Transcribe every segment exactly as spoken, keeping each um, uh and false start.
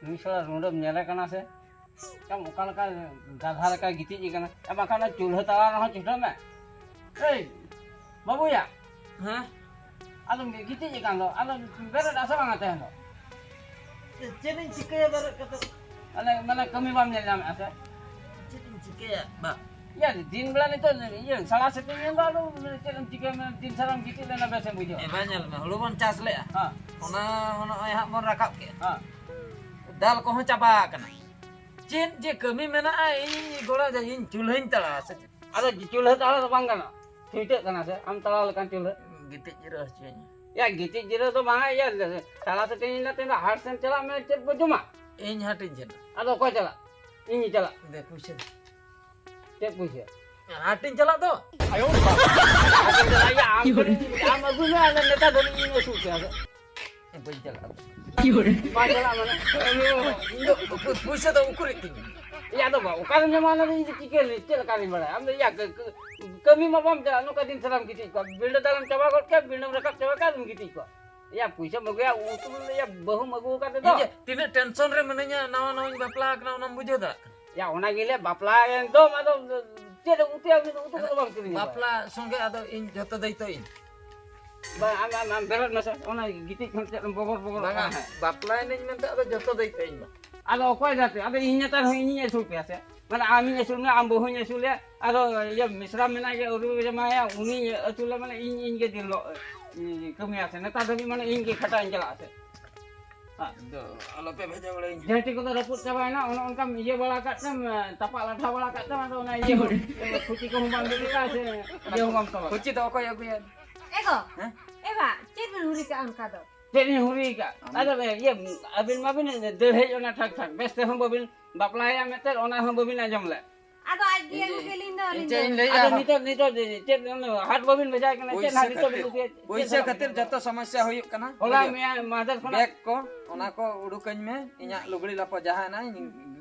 ᱱᱩᱭ ᱥᱟᱞᱟ ᱨᱩᱸᱰᱟᱹᱢ ᱧᱮᱞᱮ ᱠᱟᱱᱟ ᱥᱮ? ᱟᱢ ᱚᱠᱟ ᱞᱮᱠᱟ ᱜᱟᱫᱷᱟ ᱞᱮᱠᱟ ᱜᱤᱛᱤᱡ ᱟᱠᱟᱱᱟ? ᱮ, ᱵᱟᱠᱷᱟᱱ ᱚᱱᱟ ᱪᱩᱞᱦᱟᱹ ᱛᱟᱞᱟ ᱨᱮᱦᱚᱸ ᱪᱩᱴᱟᱹ ᱢᱮ᱾ ᱮᱭ, ᱵᱟᱹᱵᱩᱭᱟ᱾ ᱦᱮᱸ? ᱟᱫᱚᱢ ᱜᱤᱛᱤᱡ ᱟᱠᱟᱱ ᱫᱚ, ᱟᱫᱚ ᱵᱮᱨᱮᱫ ᱟᱥᱮ ᱵᱟᱝᱟ ᱛᱮᱦᱮᱧ ᱫᱚ? ᱪᱮᱫ ᱤᱧ ᱪᱤᱠᱟᱹᱭᱟ ᱵᱮᱨᱮᱫ ᱠᱟᱛᱮ? ᱢᱟᱱᱮ, ᱢᱟᱱᱮ ᱠᱟᱹᱢᱤ ᱵᱟᱢ ᱧᱮᱞ ᱧᱟᱢᱮᱫᱼᱟ ᱥᱮ? ᱪᱮᱫ ᱤᱧ ᱪᱤᱠᱟᱹᱭᱟ ᱵᱟ? ᱤᱭᱟᱹ, ᱫᱤᱱ ᱵᱮᱲᱟ ᱱᱤᱛᱚᱜ ᱤᱭᱟᱹ ᱥᱟᱲᱟ ᱥᱟᱛᱮ ᱧᱮᱞ ᱫᱚ, ᱟᱫᱚ ᱪᱮᱫ ᱮᱢ ᱪᱤᱠᱟᱹᱭᱟ? ᱢᱟᱱᱮ ᱫᱤᱱ ᱥᱟᱨᱟᱢ ᱜᱤᱛᱤᱡ ᱞᱮᱱᱟ ᱵᱮᱥᱮᱢ ᱵᱩᱡᱷᱟᱹᱣᱟ᱾ ᱮ ᱵᱟ, ᱧᱮᱞ ᱢᱮ, ᱦᱩᱲᱩ ᱵᱚᱱ ᱪᱟᱥ ᱞᱮᱜᱼᱟ᱾ ᱦᱮᱸ᱾ ᱚᱱᱟ ᱦᱚᱸ ᱱᱚᱜᱼᱚᱭ ᱦᱟᱸᱜ ᱵᱚᱱ ᱨᱟᱠᱟᱵ ᱠᱮᱜᱼᱟ᱾ ᱦᱮᱸ᱾ ᱫᱟᱞ ᱠᱚᱦᱚᱸ ᱪᱟᱵᱟ ᱟᱠᱟᱱᱟ᱾ ᱪᱮᱫ ᱡᱮ ᱠᱟᱹᱢᱤ ᱢᱮᱱᱟᱜᱼᱟ, ᱤᱧ ᱜᱚᱲᱚ ᱡᱟ-, ᱤᱧ ᱪᱩᱞᱦᱟᱹᱧ ᱛᱟᱲᱟᱣᱟ ᱥᱮ ᱪᱮᱫ? ᱟᱫᱚ ᱪᱩᱞᱦᱟᱹ ᱛᱟᱲᱟᱣ ᱫᱚ ᱵᱟᱝ ᱜᱟᱱᱚᱜᱼᱟ, ᱪᱷᱩᱭᱴᱟᱹᱜ ᱠᱟᱱᱟ ᱥᱮ, ᱟᱢ ᱛᱟᱲᱟᱣ ᱞᱮᱠᱟᱱ ᱪᱩᱞᱦᱟᱹ᱾ ᱜᱤᱛᱤᱡ ᱡᱤᱨᱟᱹᱣ ᱦᱚᱪᱚᱧ᱾ ᱭᱟ, ᱜᱤᱛᱤᱡ ᱡᱤᱨᱟᱹᱣ ᱫᱚ ᱵᱟᱝᱟ, ᱭᱟ, ᱥᱟᱲᱟ ᱥᱟᱛᱮ ᱧᱤᱫᱟᱹ ᱛᱮᱦᱮᱧ ᱫᱚ ᱦᱟᱴ ᱥᱮᱱ ᱪᱟᱞᱟᱜ ᱢᱮ, ᱪᱮᱫ ᱵᱚ ᱡᱚᱢᱟ? ᱤᱧ ᱦᱟᱴᱤᱧ ᱪᱟᱞᱟᱜ᱾ ᱟᱫᱚ ᱚᱠᱚᱭ ᱪᱟᱞᱟᱜ? ᱤᱧ ᱪᱟᱞᱟᱜ᱾ ᱫᱮ ᱯᱩᱭᱥᱟᱹ᱾ ᱪᱮᱫ ᱯᱩᱭᱥᱟᱹ? ᱦᱟᱴᱤᱧ ᱪᱟᱞᱟᱜ ᱫᱚ᱾ ᱟᱫᱚ ᱪᱟᱞᱟᱜ ᱭᱟ, ᱟᱢ ᱠᱤ ᱦᱚᱲ? ᱟᱢ ᱟᱹᱜᱩᱭ ᱢᱮ, ᱟᱞᱮ ᱱᱮᱛᱟᱨ ᱫᱷᱟᱹᱵᱤᱡ ᱤᱧ ᱟᱹᱥᱩᱞ ᱯᱮᱭᱟ ᱟᱫᱚ᱾ ᱵᱟᱹᱧ ᱪᱟᱞᱟᱜᱼᱟ᱾ ᱠᱤ ᱦᱚᱲ? ᱵᱟᱭ ᱪᱟᱞᱟᱜ ᱢᱟᱱᱮ? ᱤᱧ ᱫᱚ ᱯᱩ-, ᱯᱩᱭᱥᱟᱹ ᱫᱚ ᱩᱠᱩᱨᱤᱡ ᱛᱤᱧ? ᱭᱟ, ᱟᱫᱚ ᱵᱟ, ᱚᱠᱟᱨᱮᱢ ᱧᱟᱢᱟ ᱚᱱᱟ ᱫᱚ ᱤᱧ ᱫᱚ ᱪᱤᱠᱟᱹᱭᱟᱹᱧ? ᱪᱮᱫ ᱞᱮᱠᱟᱨᱤᱧ ᱵᱟᱲᱟᱭᱟ? ᱟᱢ ᱫᱚ ᱭᱟ, ᱠᱟᱹ-, ᱠᱟᱹ-, ᱠᱟᱹᱢᱤ ᱢᱟ ᱵᱟᱢ ᱪᱟᱞᱟᱜ, ᱱᱚᱝᱠᱟ ᱫᱤᱱ ᱥᱟᱨᱟᱢ ᱜᱤᱛᱤᱡ ᱠᱚᱜᱼᱟ᱾ ᱵᱤᱸᱰᱟᱹ ᱫᱟᱞᱮᱢ ᱪᱟᱵᱟ ᱜᱚᱫ ᱠᱮᱫ, ᱵᱤᱸᱰᱟᱹᱢ ᱨᱟᱠᱟᱵ ᱪᱟᱵᱟ ᱠᱮᱫ, ᱟᱫᱚᱢ ᱜᱤᱛᱤᱡ ᱠᱚᱜᱼᱟ᱾ ᱭᱟ, ᱯᱩᱭᱥᱟᱹᱢ ᱟᱹᱜᱩᱭᱟ, ᱩᱛᱩᱢ ᱞᱟᱹᱭᱟ, ᱵᱟᱹᱦᱩᱢ ᱟᱹᱜᱩ ᱟᱠᱟᱫ ᱫᱚ᱾ ᱤᱧ ᱡᱮ ᱛᱤᱱᱟᱹᱜ ᱴᱮᱱᱥᱚᱱ ᱨᱮ ᱢᱤᱱᱟᱹᱧᱟ, ᱱᱟᱣᱟ ᱱᱟᱣᱟᱧ ᱵᱟᱯᱞᱟ ᱟᱠᱟᱱᱟ, ᱚᱱᱟᱢ ᱵᱩᱡᱷᱟᱹᱣ ᱫᱟᱲᱮᱭᱟᱜ ᱠᱟᱱᱟ? ᱭᱟ, ᱚᱱᱟ ᱜᱮᱞᱮ ᱵᱟᱯᱞᱟ ᱮᱱ ᱫᱚᱢ, ᱟᱫᱚ ᱪᱮᱫ ᱮᱢ ᱩᱛᱩᱭᱟ? ᱩᱱᱤ ᱫᱚ ᱩᱛᱩ ᱠᱚᱫᱚ ᱵᱟᱢ ᱠᱤᱨᱤᱧ ᱟᱠᱚᱣᱟ᱾ ᱵᱟᱯᱞᱟ ᱥᱚᱸᱜᱮ ᱟᱫᱚ ᱤᱧ ᱡᱷᱚᱛᱚ ᱫᱟᱭᱤᱛᱛᱚ ᱤᱧ᱾ ᱵᱟᱝ, ᱟᱢ, ᱟᱢ, ᱟᱢ ᱵᱮᱨᱮᱫ ᱢᱮᱥᱮ, ᱚᱱᱟ ᱜᱤᱛᱤᱡ ᱠᱷᱚᱱ ᱪᱮᱫ ᱮᱢ ᱵᱚᱜᱚᱨ ᱵᱚᱜᱚᱨ ᱵᱟᱝᱟ, ᱠᱟᱱᱟ? ᱵᱟᱯᱞᱟᱭᱮᱱᱟᱹᱧ ᱢᱮᱱᱛᱮ ᱟᱫᱚ ᱡᱷᱚᱛᱚ ᱫᱟᱭᱤᱛᱛᱚ ᱤᱧ ᱢᱟ᱾ ᱟᱫᱚ ᱚᱠᱚᱭ ᱫᱟᱛᱮ? ᱟᱫᱚ ᱤᱧ ᱱᱮᱛᱟᱨ ᱦᱚᱸ ᱤᱧᱤᱧ ᱟᱹᱥᱩᱞ ᱯᱮᱭᱟ ᱥᱮ? ᱢᱟᱱᱮ ᱟᱢᱤᱧ ᱟᱹᱥᱩᱞ ᱢᱮᱭᱟ, ᱟᱢ ᱵᱟᱹᱦᱩᱧ ᱟᱹᱥᱩᱞᱮᱭᱟ, ᱟᱫᱚ ᱤᱭᱟᱹ ᱢᱤᱥᱨᱟ ᱢᱮᱱᱟᱭ ᱜᱮᱭᱟ, ᱩᱨᱩ ᱡᱟᱢᱟᱭᱟ, ᱩᱱᱤᱧ ᱟᱹᱥᱩᱞᱮ, ᱢᱟᱱᱮ ᱤᱧ, ᱤᱧ ᱜᱮ ᱫᱤᱱ ᱦᱤᱞᱳᱜ, ᱤᱧ ᱠᱟᱹᱢᱤᱭᱟ ᱥᱮ? ᱱᱮᱛᱟᱨ ᱫᱷᱟᱹᱵᱤᱡ ᱢᱟᱱᱮ ᱤᱧ ᱜᱮ ᱠᱷᱟᱴᱟᱜ ᱤᱧ ᱪᱟᱞᱟᱜᱼᱟ ᱥᱮ? ᱦᱮᱸ᱾ ᱫᱚ ᱟᱞᱚᱯᱮ ᱵᱷᱮᱡᱟ ᱵᱟᱲᱟᱧᱟ᱾ ᱡᱷᱟᱹᱴᱤ ᱠᱚᱫᱚ ᱨᱟᱹᱯᱩᱫ ᱪᱟᱵᱟᱭᱮᱱᱟ, ᱚᱱᱮ ᱚᱱᱠᱟᱢ ᱤᱭᱟᱹ ᱵᱟᱲᱟ ᱠᱟᱜ ᱛᱮᱢ, ᱛᱟᱯᱟᱜ ᱞᱟᱴᱷᱟ ᱵᱟᱲᱟ ᱠᱟᱜ ᱛᱮᱢ, ᱟᱫᱚ ᱚᱱᱟ ᱤᱭᱟᱹ ᱠᱷᱩᱪᱤ ᱠᱚᱦᱚᱸ ᱵᱟᱝ ᱜᱮᱫ ᱠᱟᱜᱼᱟ ᱥᱮ ᱤᱭᱟᱹ ᱦᱚᱸ ᱵᱟᱢ ᱛᱚᱞ ᱠᱷᱩᱪᱤ ᱫᱚ ᱚᱠᱚᱭ ᱟᱹᱜᱩᱭᱟ? ᱮ ᱜᱚ, ᱦᱮᱸ? ᱮ ᱵᱟ, ᱪᱮᱫ ᱵᱮᱱ ᱦᱩᱨᱤ ᱠᱟᱜᱼᱟ ᱚᱱᱠᱟ ᱫᱚ? ᱪᱮᱫ ᱞᱤᱧ ᱦᱩᱨᱤ ᱠᱟᱜ? ᱟᱢ ᱟᱫᱚ ᱤᱭᱟᱹ, ᱟᱹᱵᱤᱱ ᱢᱟᱵᱤᱱ ᱫᱟᱹᱲ ᱦᱮᱡ ᱚᱱᱟ ᱴᱷᱟᱠ ᱴᱷᱟᱠ, ᱵᱮᱥ ᱛᱮᱦᱚᱸ ᱵᱟᱹᱵᱤᱱ ᱵᱟᱯᱞᱟᱭᱟ ᱢᱮᱱᱛᱮ, ᱚᱱᱟ ᱦᱚᱸ ᱵᱟᱹᱵᱤᱱ ᱟᱸᱡᱚᱢ ᱞᱮᱫ᱾ ᱟᱫᱚ ᱟᱡ ᱜᱮ ᱤᱧ ᱟᱹᱜᱩ ᱪᱮᱫ ᱠᱮᱫ ᱞᱤᱧ ᱫᱚ ᱤᱧ ᱟᱹᱞᱤᱧ ᱪᱮᱫ ᱫᱚ᱾ ᱤᱧ ᱞᱟᱹᱭᱟ? ᱟᱫᱚ ᱱᱤᱛᱚᱜ, ᱱᱤᱛᱚᱜ ᱪᱮᱫ ᱚᱱᱟ ᱦᱟᱴ ᱵᱟᱹᱵᱤᱱ ᱵᱷᱮᱡᱟᱭ ᱠᱟᱱᱟ? ᱪᱮᱫ ᱯᱩᱭᱥᱟᱹ ᱦᱟᱸᱜ ᱱᱤᱛᱚᱜ ᱵᱤᱱ ᱠᱷᱟᱹᱛᱤᱨ, ᱩᱛᱩᱭᱟ? ᱪᱮᱫ ᱯᱩᱭᱥᱟᱹ ᱦᱟᱸᱜ ᱵᱤᱱ ᱠᱷᱟᱹᱛᱤᱨ ᱩᱛᱩᱭᱟ? ᱡᱚᱛᱚ ᱥᱚᱢᱚᱥᱥᱟ ᱦᱩᱭᱩᱜ ᱠᱟᱱᱟ᱾ ᱦᱚᱞᱟ ᱵᱩᱡᱷᱟᱹᱣ? ᱢᱮᱭᱟᱝ ᱢᱟᱦᱫᱮᱨ ᱠᱷᱚᱱᱟᱜ ᱵᱮᱜᱽ ᱠᱚ, ᱚᱱᱟ ᱠᱚ ᱩᱰᱩᱠᱟᱹᱧ ᱢᱮ, ᱤᱧᱟᱹᱜ ᱞᱩᱜᱽᱲᱤ ᱞᱟᱯᱚ ᱡᱟᱦᱟᱸ ᱦᱮᱱᱟᱜ, ᱤᱧ,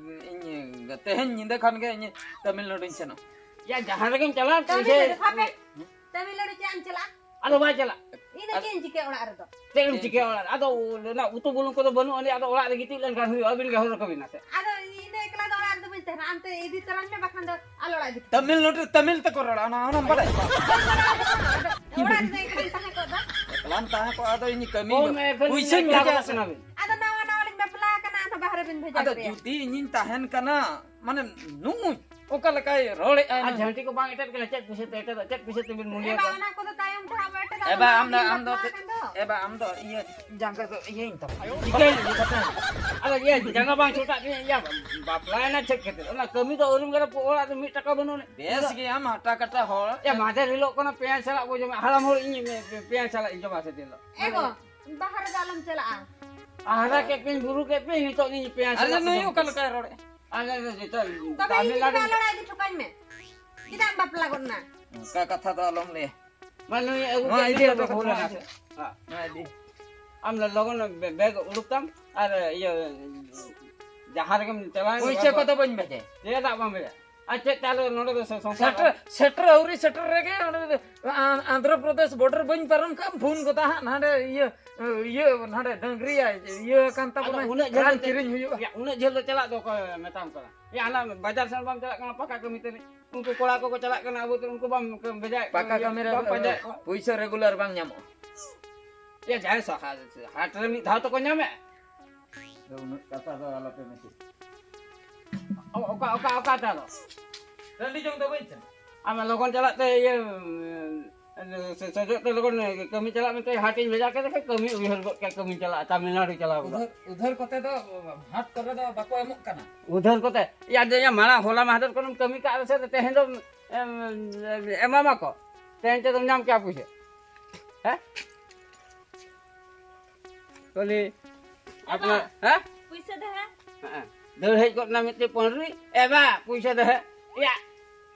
ᱤᱧ ᱛᱮᱦᱮᱧ ᱧᱤᱫᱟᱹ ᱠᱷᱚᱱ ᱜᱮ ᱤᱧ ᱛᱟᱢᱤᱞᱱᱟᱰᱩᱧ ᱥᱮᱱᱚᱜ᱾ ᱭᱟ, ᱡᱟᱦᱟᱸ ᱨᱮᱜᱮᱢ ᱪᱟᱞᱟᱜ, ᱛᱟᱢᱤᱞᱱᱟᱰᱩ, ᱯᱩᱭᱥᱟᱹ ᱦᱟᱯᱮ, ᱛᱟᱢᱤᱞᱱᱟᱰᱩ ᱪᱮᱫ ᱮᱢ ᱪᱟᱞᱟᱜᱼᱟ? ᱟᱫᱚ ᱵᱟᱭ ᱪᱟᱞᱟᱜ᱾ ᱤᱱᱟᱹ ᱪᱮᱫ ᱮᱢ ᱪᱤᱠᱟᱹᱭᱟ ᱚᱲᱟᱜ ᱨᱮᱫᱚ? ᱪᱮᱫ ᱮᱢ ᱪᱤᱠᱟᱹᱭᱟ ᱚᱲᱟᱜ ᱨᱮ? ᱟᱫᱚ ᱚᱱᱟ ᱩᱛᱩ ᱵᱩᱞᱩᱝ ᱠᱚᱫᱚ ᱵᱟᱹᱱᱩᱜ ᱟᱹᱱᱤᱡ, ᱟᱫᱚ ᱚᱲᱟᱜ ᱨᱮ ᱜᱤᱛᱤᱡ ᱞᱮᱱᱠᱷᱟᱱ ᱦᱩᱭᱩᱜᱼᱟ, ᱟᱹᱵᱤᱱ ᱜᱮ ᱦᱚᱨ ᱨᱟᱠᱟᱵ ᱵᱤᱱᱟ ᱥᱮ᱾ ᱟᱫᱚ ᱤᱱᱟᱹ ᱮᱠᱞᱟ ᱫᱚ ᱚᱲᱟᱜ ᱨᱮᱫᱚ ᱵᱟᱹᱧ ᱛᱟᱦᱮᱱᱟ, ᱟᱢ ᱛᱮ ᱤᱫᱤ ᱛᱚᱨᱟᱧ ᱢᱮ, ᱵᱟᱠᱷᱟᱱ ᱫᱚ ᱟᱞᱚ ᱚᱲᱟᱜ ᱤᱫᱤ ᱠᱚ᱾ ᱛᱟᱢᱤᱞ ᱱᱚᱰᱮ ᱛᱟᱢᱤᱞ ᱛᱮᱠᱚ ᱨᱚᱲᱟ, ᱚᱱᱟ ᱚᱱᱟᱢ ᱵᱟᱲᱟᱭᱟ? ᱟᱫᱚ ᱚᱲᱟᱜ ᱨᱮᱫᱚ ᱮᱠᱞᱟᱧ ᱛᱟᱦᱮᱸ ᱠᱚᱜ ᱫᱚ᱾ ᱮᱠᱞᱟᱢ ᱛᱟᱦᱮᱸ ᱠᱚᱜᱼᱟ, ᱟᱫᱚ ᱤᱧ ᱠᱟᱹᱢᱤ ᱚ, ᱢᱮ, ᱮᱠᱷᱚᱱ ᱯᱩᱭᱥᱟᱹᱧ ᱮᱠᱞᱟ ᱵᱷᱮᱡᱟ ᱠᱚᱲᱟ ᱟᱥᱮ? ᱠᱟᱱᱟ ᱵᱤᱱ᱾ ᱟᱫᱚ ᱱᱟᱣᱟ ᱱᱟᱣᱟ ᱞᱤᱧ ᱵᱟᱯᱞᱟ ᱟᱠᱟᱱᱟ, ᱟᱫᱚ ᱵᱟᱦᱨᱮ ᱵᱤᱱ ᱵᱷᱮᱡᱟ ᱟᱫᱚ ᱠᱮᱫᱮᱭᱟ᱾ ᱡᱩᱫᱤ ᱤᱧᱤᱧ ᱛᱟᱦᱮᱱ ᱠᱟᱱᱟ, ᱢᱟᱱᱮ ᱱᱩᱭ ᱚᱠᱟ ᱞᱮᱠᱟᱭ ᱨᱚᱲᱮᱫᱼᱟ ᱟᱨ ᱱᱩᱭ? ᱡᱷᱟᱹᱱᱴᱤ ᱠᱚ ᱵᱟᱝ ᱮᱴᱮᱫ ᱠᱟᱱᱟ, ᱪᱮᱫ ᱯᱩᱭᱥᱟᱹ ᱛᱮ ᱮᱴᱮᱫᱚᱜ, ᱪᱮᱫ ᱯᱩᱭᱥᱟᱹ ᱛᱮᱵᱤᱱ ᱮ ᱢᱩᱞᱤᱭᱟᱹ ᱵᱟ, ᱠᱚᱣᱟ? ᱚᱱᱟ ᱠᱚᱫᱚ ᱛᱟᱭᱚᱢ ᱛᱮ ᱦᱟᱸᱜ ᱵᱚ ᱮᱴᱮᱫᱟ, ᱮ ᱵᱟ, ᱟᱢ ᱫᱚ, ᱟᱢ ᱫᱚ, ᱵᱟᱯᱞᱟ ᱟᱠᱟᱱ ᱫᱚ᱾ ᱮ ᱵᱟ, ᱟᱢ ᱫᱚ ᱤᱭᱟᱹ ᱡᱟᱸᱜᱟ ᱫᱚ ᱤᱭᱟᱹᱧ ᱛᱟᱢᱟ᱾ ᱪᱤᱠᱟᱹᱭ ᱠᱟᱛᱷᱟ? ᱟᱫᱚ ᱤᱭᱟᱹ ᱡᱟᱸᱜᱟ ᱵᱟᱝ ᱪᱷᱩᱴᱟᱜ ᱛᱤᱧᱟᱹ, ᱤᱭᱟᱹ ᱵᱟᱯᱞᱟᱭᱮᱱᱟ ᱪᱮᱫ ᱠᱷᱟᱹᱛᱤᱨ? ᱚᱱᱟ ᱠᱟᱹᱢᱤ ᱫᱚ ᱟᱹᱣᱨᱤᱢ ᱜᱟᱱᱟ, ᱚᱲᱟᱜ ᱨᱮ ᱢᱤᱫ ᱴᱟᱠᱟ ᱵᱟᱹᱱᱩᱜ ᱟᱹᱱᱤᱡ᱾ ᱵᱮᱥ ᱜᱮᱭᱟᱢ ᱦᱟᱴᱟ ᱠᱟᱴᱟ ᱦᱚᱲ᱾ ᱮ ᱢᱟᱫᱷᱮᱨ ᱦᱤᱞᱳᱜ ᱠᱟᱱᱟ ᱯᱮᱸᱭᱟᱡᱽ ᱥᱟᱞᱟᱜ ᱵᱚ ᱡᱚᱢᱟ, ᱦᱟᱲᱟᱢ ᱦᱚᱲ ᱤᱧ ᱯᱮᱸᱭᱟᱡᱽ ᱥᱟᱞᱟᱜ ᱤᱧ ᱡᱚᱢᱟ ᱥᱮ ᱫᱤᱱ ᱦᱤᱞᱳᱜ? ᱮ ᱜᱚ, ᱵᱟᱦᱨᱮ ᱫᱚ ᱟᱞᱚᱢ ᱪᱟᱞᱟᱜᱼᱟ᱾ ᱟᱦᱨᱟ ᱠᱮᱫ ᱯᱮᱧ, ᱵᱩᱨᱩ ᱠᱮᱫ ᱯᱮᱧ, ᱱᱤᱛᱚᱜ ᱤᱧ ᱯᱮᱸᱭᱟᱡᱽ ᱟᱞᱮ ᱥᱟᱞᱟᱜ ᱱᱩᱭ ᱡᱚᱢ ᱚᱠᱟ ᱠᱮᱫ᱾ ᱞᱮᱠᱟᱭ ᱨᱚᱲᱮᱫᱼᱟ? ᱟᱞᱮ ᱫᱚ ᱡᱚᱛᱚ ᱛᱚᱵᱮ ᱤᱧ ᱛᱟᱢᱤᱞᱱᱟᱲᱩ ᱡᱩᱫᱤ ᱵᱟᱞᱚᱲᱟ ᱤᱫᱤ ᱦᱚᱴᱚ ᱠᱟᱹᱧ ᱢᱮ᱾ ᱪᱮᱫᱟᱜ ᱮᱢ ᱵᱟᱯᱞᱟ ᱜᱚᱫ ᱮᱱᱟ? ᱚᱱᱠᱟ ᱠᱟᱛᱷᱟ ᱫᱚ ᱟᱞᱚᱢ ᱞᱟᱹᱭᱟ᱾ ᱢᱟ ᱱᱩᱭ ᱟᱹᱜᱩ ᱱᱚᱣᱟ ᱠᱮᱫ ᱤᱫᱤ ᱢᱮ, ᱦᱚᱴᱚ ᱵᱟᱹᱦᱩ ᱠᱟᱜ ᱞᱮᱱᱟ ᱢᱮ᱾ ᱥᱮ? ᱦᱮᱸ᱾ ᱱᱚᱣᱟ ᱤᱫᱤ᱾ ᱟᱢ ᱫᱚ ᱞᱚᱜᱚᱱ ᱵᱮ-, ᱵᱮᱜᱽ ᱩᱰᱩᱠ ᱛᱟᱢ ᱟᱨ ᱤᱭᱟᱹ ᱡᱟᱦᱟᱸ ᱨᱮᱜᱮᱢ ᱪᱟᱞᱟᱣ ᱮᱱ ᱯᱩᱭᱥᱟᱹ ᱵᱟᱯᱞᱟ᱾ ᱠᱚᱫᱚ ᱵᱟᱹᱧ ᱵᱷᱮᱡᱟᱭᱟ᱾ ᱪᱮᱫᱟᱜ ᱵᱟᱢ ᱵᱷᱮᱡᱟ? ᱟᱨ ᱪᱮᱫ ᱛᱟᱦᱞᱮ ᱱᱚᱰᱮ ᱫᱚ ᱥᱚ-, ᱥᱚᱝᱥᱟᱨ ᱥᱮᱴᱮᱨ, ᱥᱮᱴᱮᱨ ᱟᱹᱣᱨᱤ ᱥᱮᱴᱮᱨ ᱨᱮᱜᱮ ᱚᱸᱰᱮ ᱫᱚ ᱟ-, ᱟᱸᱫᱷᱨᱚ ᱯᱨᱚᱫᱮᱥ border ᱵᱟᱹᱧ ᱯᱟᱨᱚᱢ ᱠᱟᱜᱼᱟ, ᱯᱷᱳᱱ ᱜᱚᱫᱟ ᱦᱟᱸᱜ ᱱᱟᱰᱮ ᱤᱭᱟᱹ, ᱤᱭᱟᱹ ᱱᱟᱰᱮ ᱰᱟᱝᱨᱤ ᱤᱭᱟᱹ ᱟᱠᱟᱱ ᱟᱫᱚ ᱛᱟᱵᱚᱱᱟ, ᱩᱱᱟᱹᱜ ᱡᱷᱟᱹᱞ ᱨᱟᱱ ᱫᱚ ᱠᱤᱨᱤᱧ ᱦᱩᱭᱩᱜᱼᱟ᱾ ᱭᱟ, ᱩᱱᱟᱹᱜ ᱡᱷᱟᱹᱞ ᱫᱚ ᱪᱟᱞᱟᱜ ᱫᱚ ᱚᱠᱚᱭ ᱢᱮᱛᱟᱢ ᱠᱟᱱᱟ? ᱭᱟ, ᱦᱟᱱᱟ ᱵᱟᱡᱟᱨ ᱥᱮᱱ ᱵᱟᱢ ᱪᱟᱞᱟᱜ ᱠᱟᱱᱟ ᱯᱟᱠᱟ ᱠᱟᱹᱢᱤ ᱛᱮ? ᱩᱱᱠᱩ ᱠᱚᱲᱟ ᱠᱚᱠᱚ ᱪᱟᱞᱟᱜ ᱠᱟᱱᱟ, ᱟᱵᱚ ᱫᱚ ᱩᱱᱠᱩ ᱵᱟᱢ ᱵᱷᱮᱡᱟᱭᱮᱫ ᱠᱚᱣᱟ, ᱯᱟᱠᱟ ᱤᱭᱟᱹ, ᱠᱟᱹᱢᱤ ᱨᱮ ᱵᱟᱢ ᱯᱟᱸᱡᱟᱭᱮᱫ ᱠᱚᱣᱟ᱾ ᱯᱩᱭᱥᱟᱹ regular ᱵᱟᱝ ᱧᱟᱢᱚᱜᱼᱟ᱾ ᱭᱟ, ᱡᱟᱦᱟᱸᱭ ᱥᱟ-, ᱦᱟ-, ᱦᱟᱴ ᱨᱮ ᱢᱤᱫ ᱫᱷᱟᱣ ᱛᱮᱠᱚ ᱧᱟᱢᱮᱫ᱾ ᱟᱫᱚ ᱩᱱᱟᱹᱜ ᱠᱟᱛᱷᱟ ᱫᱚ ᱟᱞᱚᱯᱮ ᱢᱮᱥᱮ᱾ ᱚ-, ᱚᱠᱟ, ᱚᱠᱟ, ᱚᱠᱟ ᱛᱮ ᱟᱫᱚ? ᱴᱟᱺᱰᱤ ᱡᱚᱝ ᱫᱚ ᱵᱟᱹᱧ ᱪᱟᱞᱟᱜᱼᱟ᱾ ᱟᱢ ᱞᱚᱜᱚᱱ ᱪᱟᱞᱟᱜ ᱛᱮ ᱤᱭᱟᱹ, ᱥᱮ-, ᱥᱮ-, ᱥᱮᱛᱟᱜ ᱛᱮ ᱞᱚᱜᱚᱱ ᱠᱟᱹᱢᱤ ᱪᱟᱞᱟᱜ ᱢᱮᱱᱛᱮ ᱦᱟᱴ ᱤᱧ ᱵᱷᱮᱡᱟ ᱠᱮᱫᱮ ᱠᱷᱟᱱ ᱠᱟᱹᱢᱤ ᱩᱭᱦᱟᱹᱨ ᱜᱚᱫ ᱠᱮᱫ, ᱠᱟᱹᱢᱤᱧ ᱪᱟᱞᱟᱜᱼᱟ, ᱛᱟᱢᱤᱞᱱᱟᱲᱩ ᱪᱟᱞᱟᱣ ᱜᱚᱫᱚᱜ᱾ ᱩᱫᱷᱟᱹᱨ, ᱩᱫᱷᱟᱹᱨ ᱠᱚᱛᱮ ᱫᱚ ᱦᱟᱴ ᱠᱚᱨᱮ ᱫᱚ ᱵᱟᱠᱚ ᱮᱢᱚᱜ ᱠᱟᱱᱟ᱾ ᱩᱫᱷᱟᱹᱨ ᱠᱚᱛᱮ? ᱭᱟ, ᱡᱮ, ᱭᱟ, ᱢᱟᱲᱟᱝ ᱦᱚᱞᱟ ᱢᱟᱦᱫᱮᱨ ᱠᱷᱚᱱᱮᱢ ᱠᱟᱹᱢᱤ ᱠᱟᱜ ᱨᱮᱥᱮ ᱛᱮᱦᱮᱧ ᱫᱚ ᱮᱢ, ᱮᱢᱟᱢᱟ ᱠᱚ, ᱛᱮᱦᱮᱧ ᱛᱮᱫᱚᱢ ᱧᱟᱢ ᱠᱮᱭᱟ ᱯᱩᱭᱥᱟᱹ᱾ ᱦᱮᱸ? ᱩᱱᱤ ᱮ ᱵᱟ, ᱟᱯᱱᱟᱨ, ᱦᱮᱸ? ᱯᱩᱭᱥᱟᱹ ᱫᱚ ᱦᱮᱸ? ᱦᱮᱸ᱾ ᱫᱟᱹᱲ ᱦᱮᱡ ᱜᱚᱫ ᱮᱱᱟ ᱢᱤᱫᱴᱮᱡ ᱯᱟᱹᱰᱨᱤ, ᱮ ᱵᱟ, ᱯᱩᱭᱥᱟᱹ ᱫᱚ ᱦᱮᱸ? ᱭᱟ,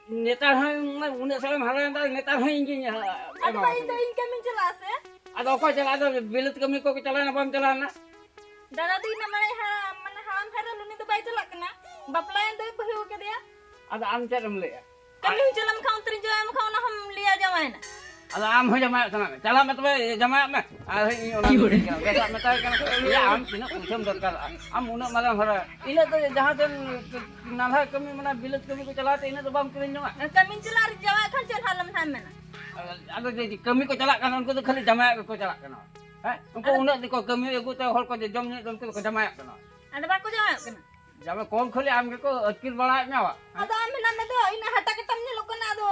ᱱᱮᱛᱟᱨ ᱦᱚᱸ ᱩᱱᱟᱹᱜ ᱥᱟᱞᱮᱢ ᱦᱟᱨᱟᱭᱮᱱ ᱛᱟᱞᱮ, ᱱᱮᱛᱟᱨ ᱦᱚᱸ ᱤᱧ ᱜᱤᱧ ᱟᱫᱚ ᱮᱢᱟᱢᱟ ᱵᱟ, ᱤᱧ ᱫᱚ ᱠᱟᱱᱟ᱾ ᱤᱧ ᱠᱟᱹᱢᱤᱧ ᱪᱟᱞᱟᱜᱼᱟ ᱥᱮ? ᱟᱫᱚ ᱚᱠᱚᱭ ᱪᱟᱞᱟᱜᱼᱟ? ᱟᱫᱚ ᱵᱤᱞᱟᱹᱛ ᱠᱟᱹᱢᱤ ᱠᱚ ᱪᱟᱞᱟᱣᱮᱱᱟ, ᱵᱟᱢ ᱪᱟᱞᱟᱣᱮᱱᱟ? ᱫᱟᱫᱟ ᱫᱚ ᱤᱧ ᱫᱚ ᱢᱟᱱᱮ ᱦᱟᱲᱟᱢ, ᱢᱟᱱᱮ ᱦᱟᱲᱟᱢ ᱯᱷᱮᱨᱮᱞ, ᱩᱱᱤ ᱫᱚ ᱵᱟᱭ ᱪᱟᱞᱟᱜ ᱠᱟᱱᱟ, ᱵᱟᱯᱞᱟᱭᱮᱱ ᱫᱚᱭ ᱵᱟᱹᱦᱩ ᱠᱟᱫᱮᱭᱟ᱾ ᱟᱫᱚ ᱟᱢ ᱪᱮᱫ ᱮᱢ ᱞᱟᱹᱭᱮᱜᱼᱟ? ᱠᱟᱹᱢᱤ ᱦᱚᱸ ᱪᱟᱞᱟᱣ ᱞᱮᱱᱠᱷᱟᱱ ᱚᱱᱛᱮ ᱨᱮ ᱡᱚᱢ ᱮᱢ ᱠᱷᱟᱱ ᱚᱱᱟ ᱦᱚᱸᱢ ᱞᱟᱹᱭᱟ ᱡᱟᱶᱟᱭᱮᱱᱟ᱾ ᱟᱫᱚ ᱟᱢ ᱦᱚᱸ ᱡᱟᱢᱟᱭᱚᱜ ᱥᱟᱱᱟ ᱢᱮ, ᱪᱟᱞᱟᱜ ᱢᱮ ᱛᱚᱵᱮ ᱡᱟᱢᱟᱭᱚᱜ ᱢᱮ᱾ ᱟᱨ ᱦᱮᱸ, ᱤᱧ ᱚᱱᱟ ᱠᱚ ᱢᱮᱛᱟᱭ ᱠᱟᱱᱟ, ᱭᱟ, ᱟᱢ ᱛᱤᱱᱟᱹᱜ ᱯᱩᱭᱥᱟᱹᱢ ᱫᱚᱨᱠᱟᱨᱚᱜᱼᱟ? ᱟᱢ ᱩᱱᱟᱹᱜ ᱢᱟᱨᱟᱝ ᱦᱚᱲ, ᱤᱱᱟᱹᱜ ᱫᱚ ᱡᱟᱦᱟᱸ ᱥᱮᱱ ᱱᱟᱞᱦᱟ ᱠᱟᱹᱢᱤ, ᱢᱟᱱᱮ ᱵᱤᱞᱟᱹᱛ ᱠᱟᱹᱢᱤ ᱠᱚ ᱪᱟᱞᱟᱜ ᱛᱮ, ᱤᱱᱟᱹᱜ ᱫᱚ ᱵᱟᱢ ᱠᱤᱨᱤᱧ ᱡᱚᱝᱟ᱾ ᱠᱟᱹᱢᱤᱧ ᱪᱟᱞᱟᱜ ᱨᱮ ᱡᱟᱶᱟᱭ ᱠᱷᱟᱱ ᱪᱮᱫ ᱦᱟᱞᱚᱢ ᱛᱟᱦᱮᱱ ᱢᱮᱱᱟ? ᱟᱫᱚ ᱡᱮ ᱠᱟᱹᱢᱤ ᱠᱚ ᱪᱟᱞᱟᱜ ᱠᱟᱱᱟ, ᱩᱱᱠᱩ ᱫᱚ ᱠᱷᱟᱹᱞᱤ ᱡᱟᱢᱟᱭᱚᱜ ᱜᱮᱠᱚ ᱪᱟᱞᱟᱜ ᱠᱟᱱᱟ᱾ ᱦᱮᱸ, ᱩᱱᱠᱩ ᱟᱫᱚ ᱩᱱᱟᱹᱜ ᱫᱤᱱ ᱠᱚ ᱠᱟᱹᱢᱤ ᱟᱹᱜᱩ ᱛᱮ, ᱦᱚᱲ ᱠᱚ ᱡᱚᱢ ᱧᱩᱭᱮᱫ ᱫᱚ, ᱩᱱᱠᱩ ᱫᱚᱠᱚ ᱡᱟᱢᱟᱭᱚᱜ ᱠᱟᱱᱟ᱾ ᱟᱫᱚ ᱵᱟᱠᱚ ᱡᱟᱶᱟᱭᱚᱜ ᱠᱟᱱᱟ? ᱡᱟᱢᱟᱭ ᱠᱚᱢ ᱠᱷᱟᱹᱞᱤ ᱟᱢ ᱜᱮᱠᱚ ᱟᱹᱛᱠᱤᱨ ᱵᱟᱲᱟᱭᱮᱫ ᱢᱮᱭᱟ ᱵᱟ? ᱟᱫᱚ ᱟᱢ ᱢᱮᱱᱟᱜ ᱢᱮ ᱫᱚ, ᱤᱱᱟᱹ ᱦᱟᱴᱟ ᱠᱟᱴᱟᱢ ᱧᱮᱞᱚᱜ ᱠᱟᱱᱟ, ᱟᱫᱚ,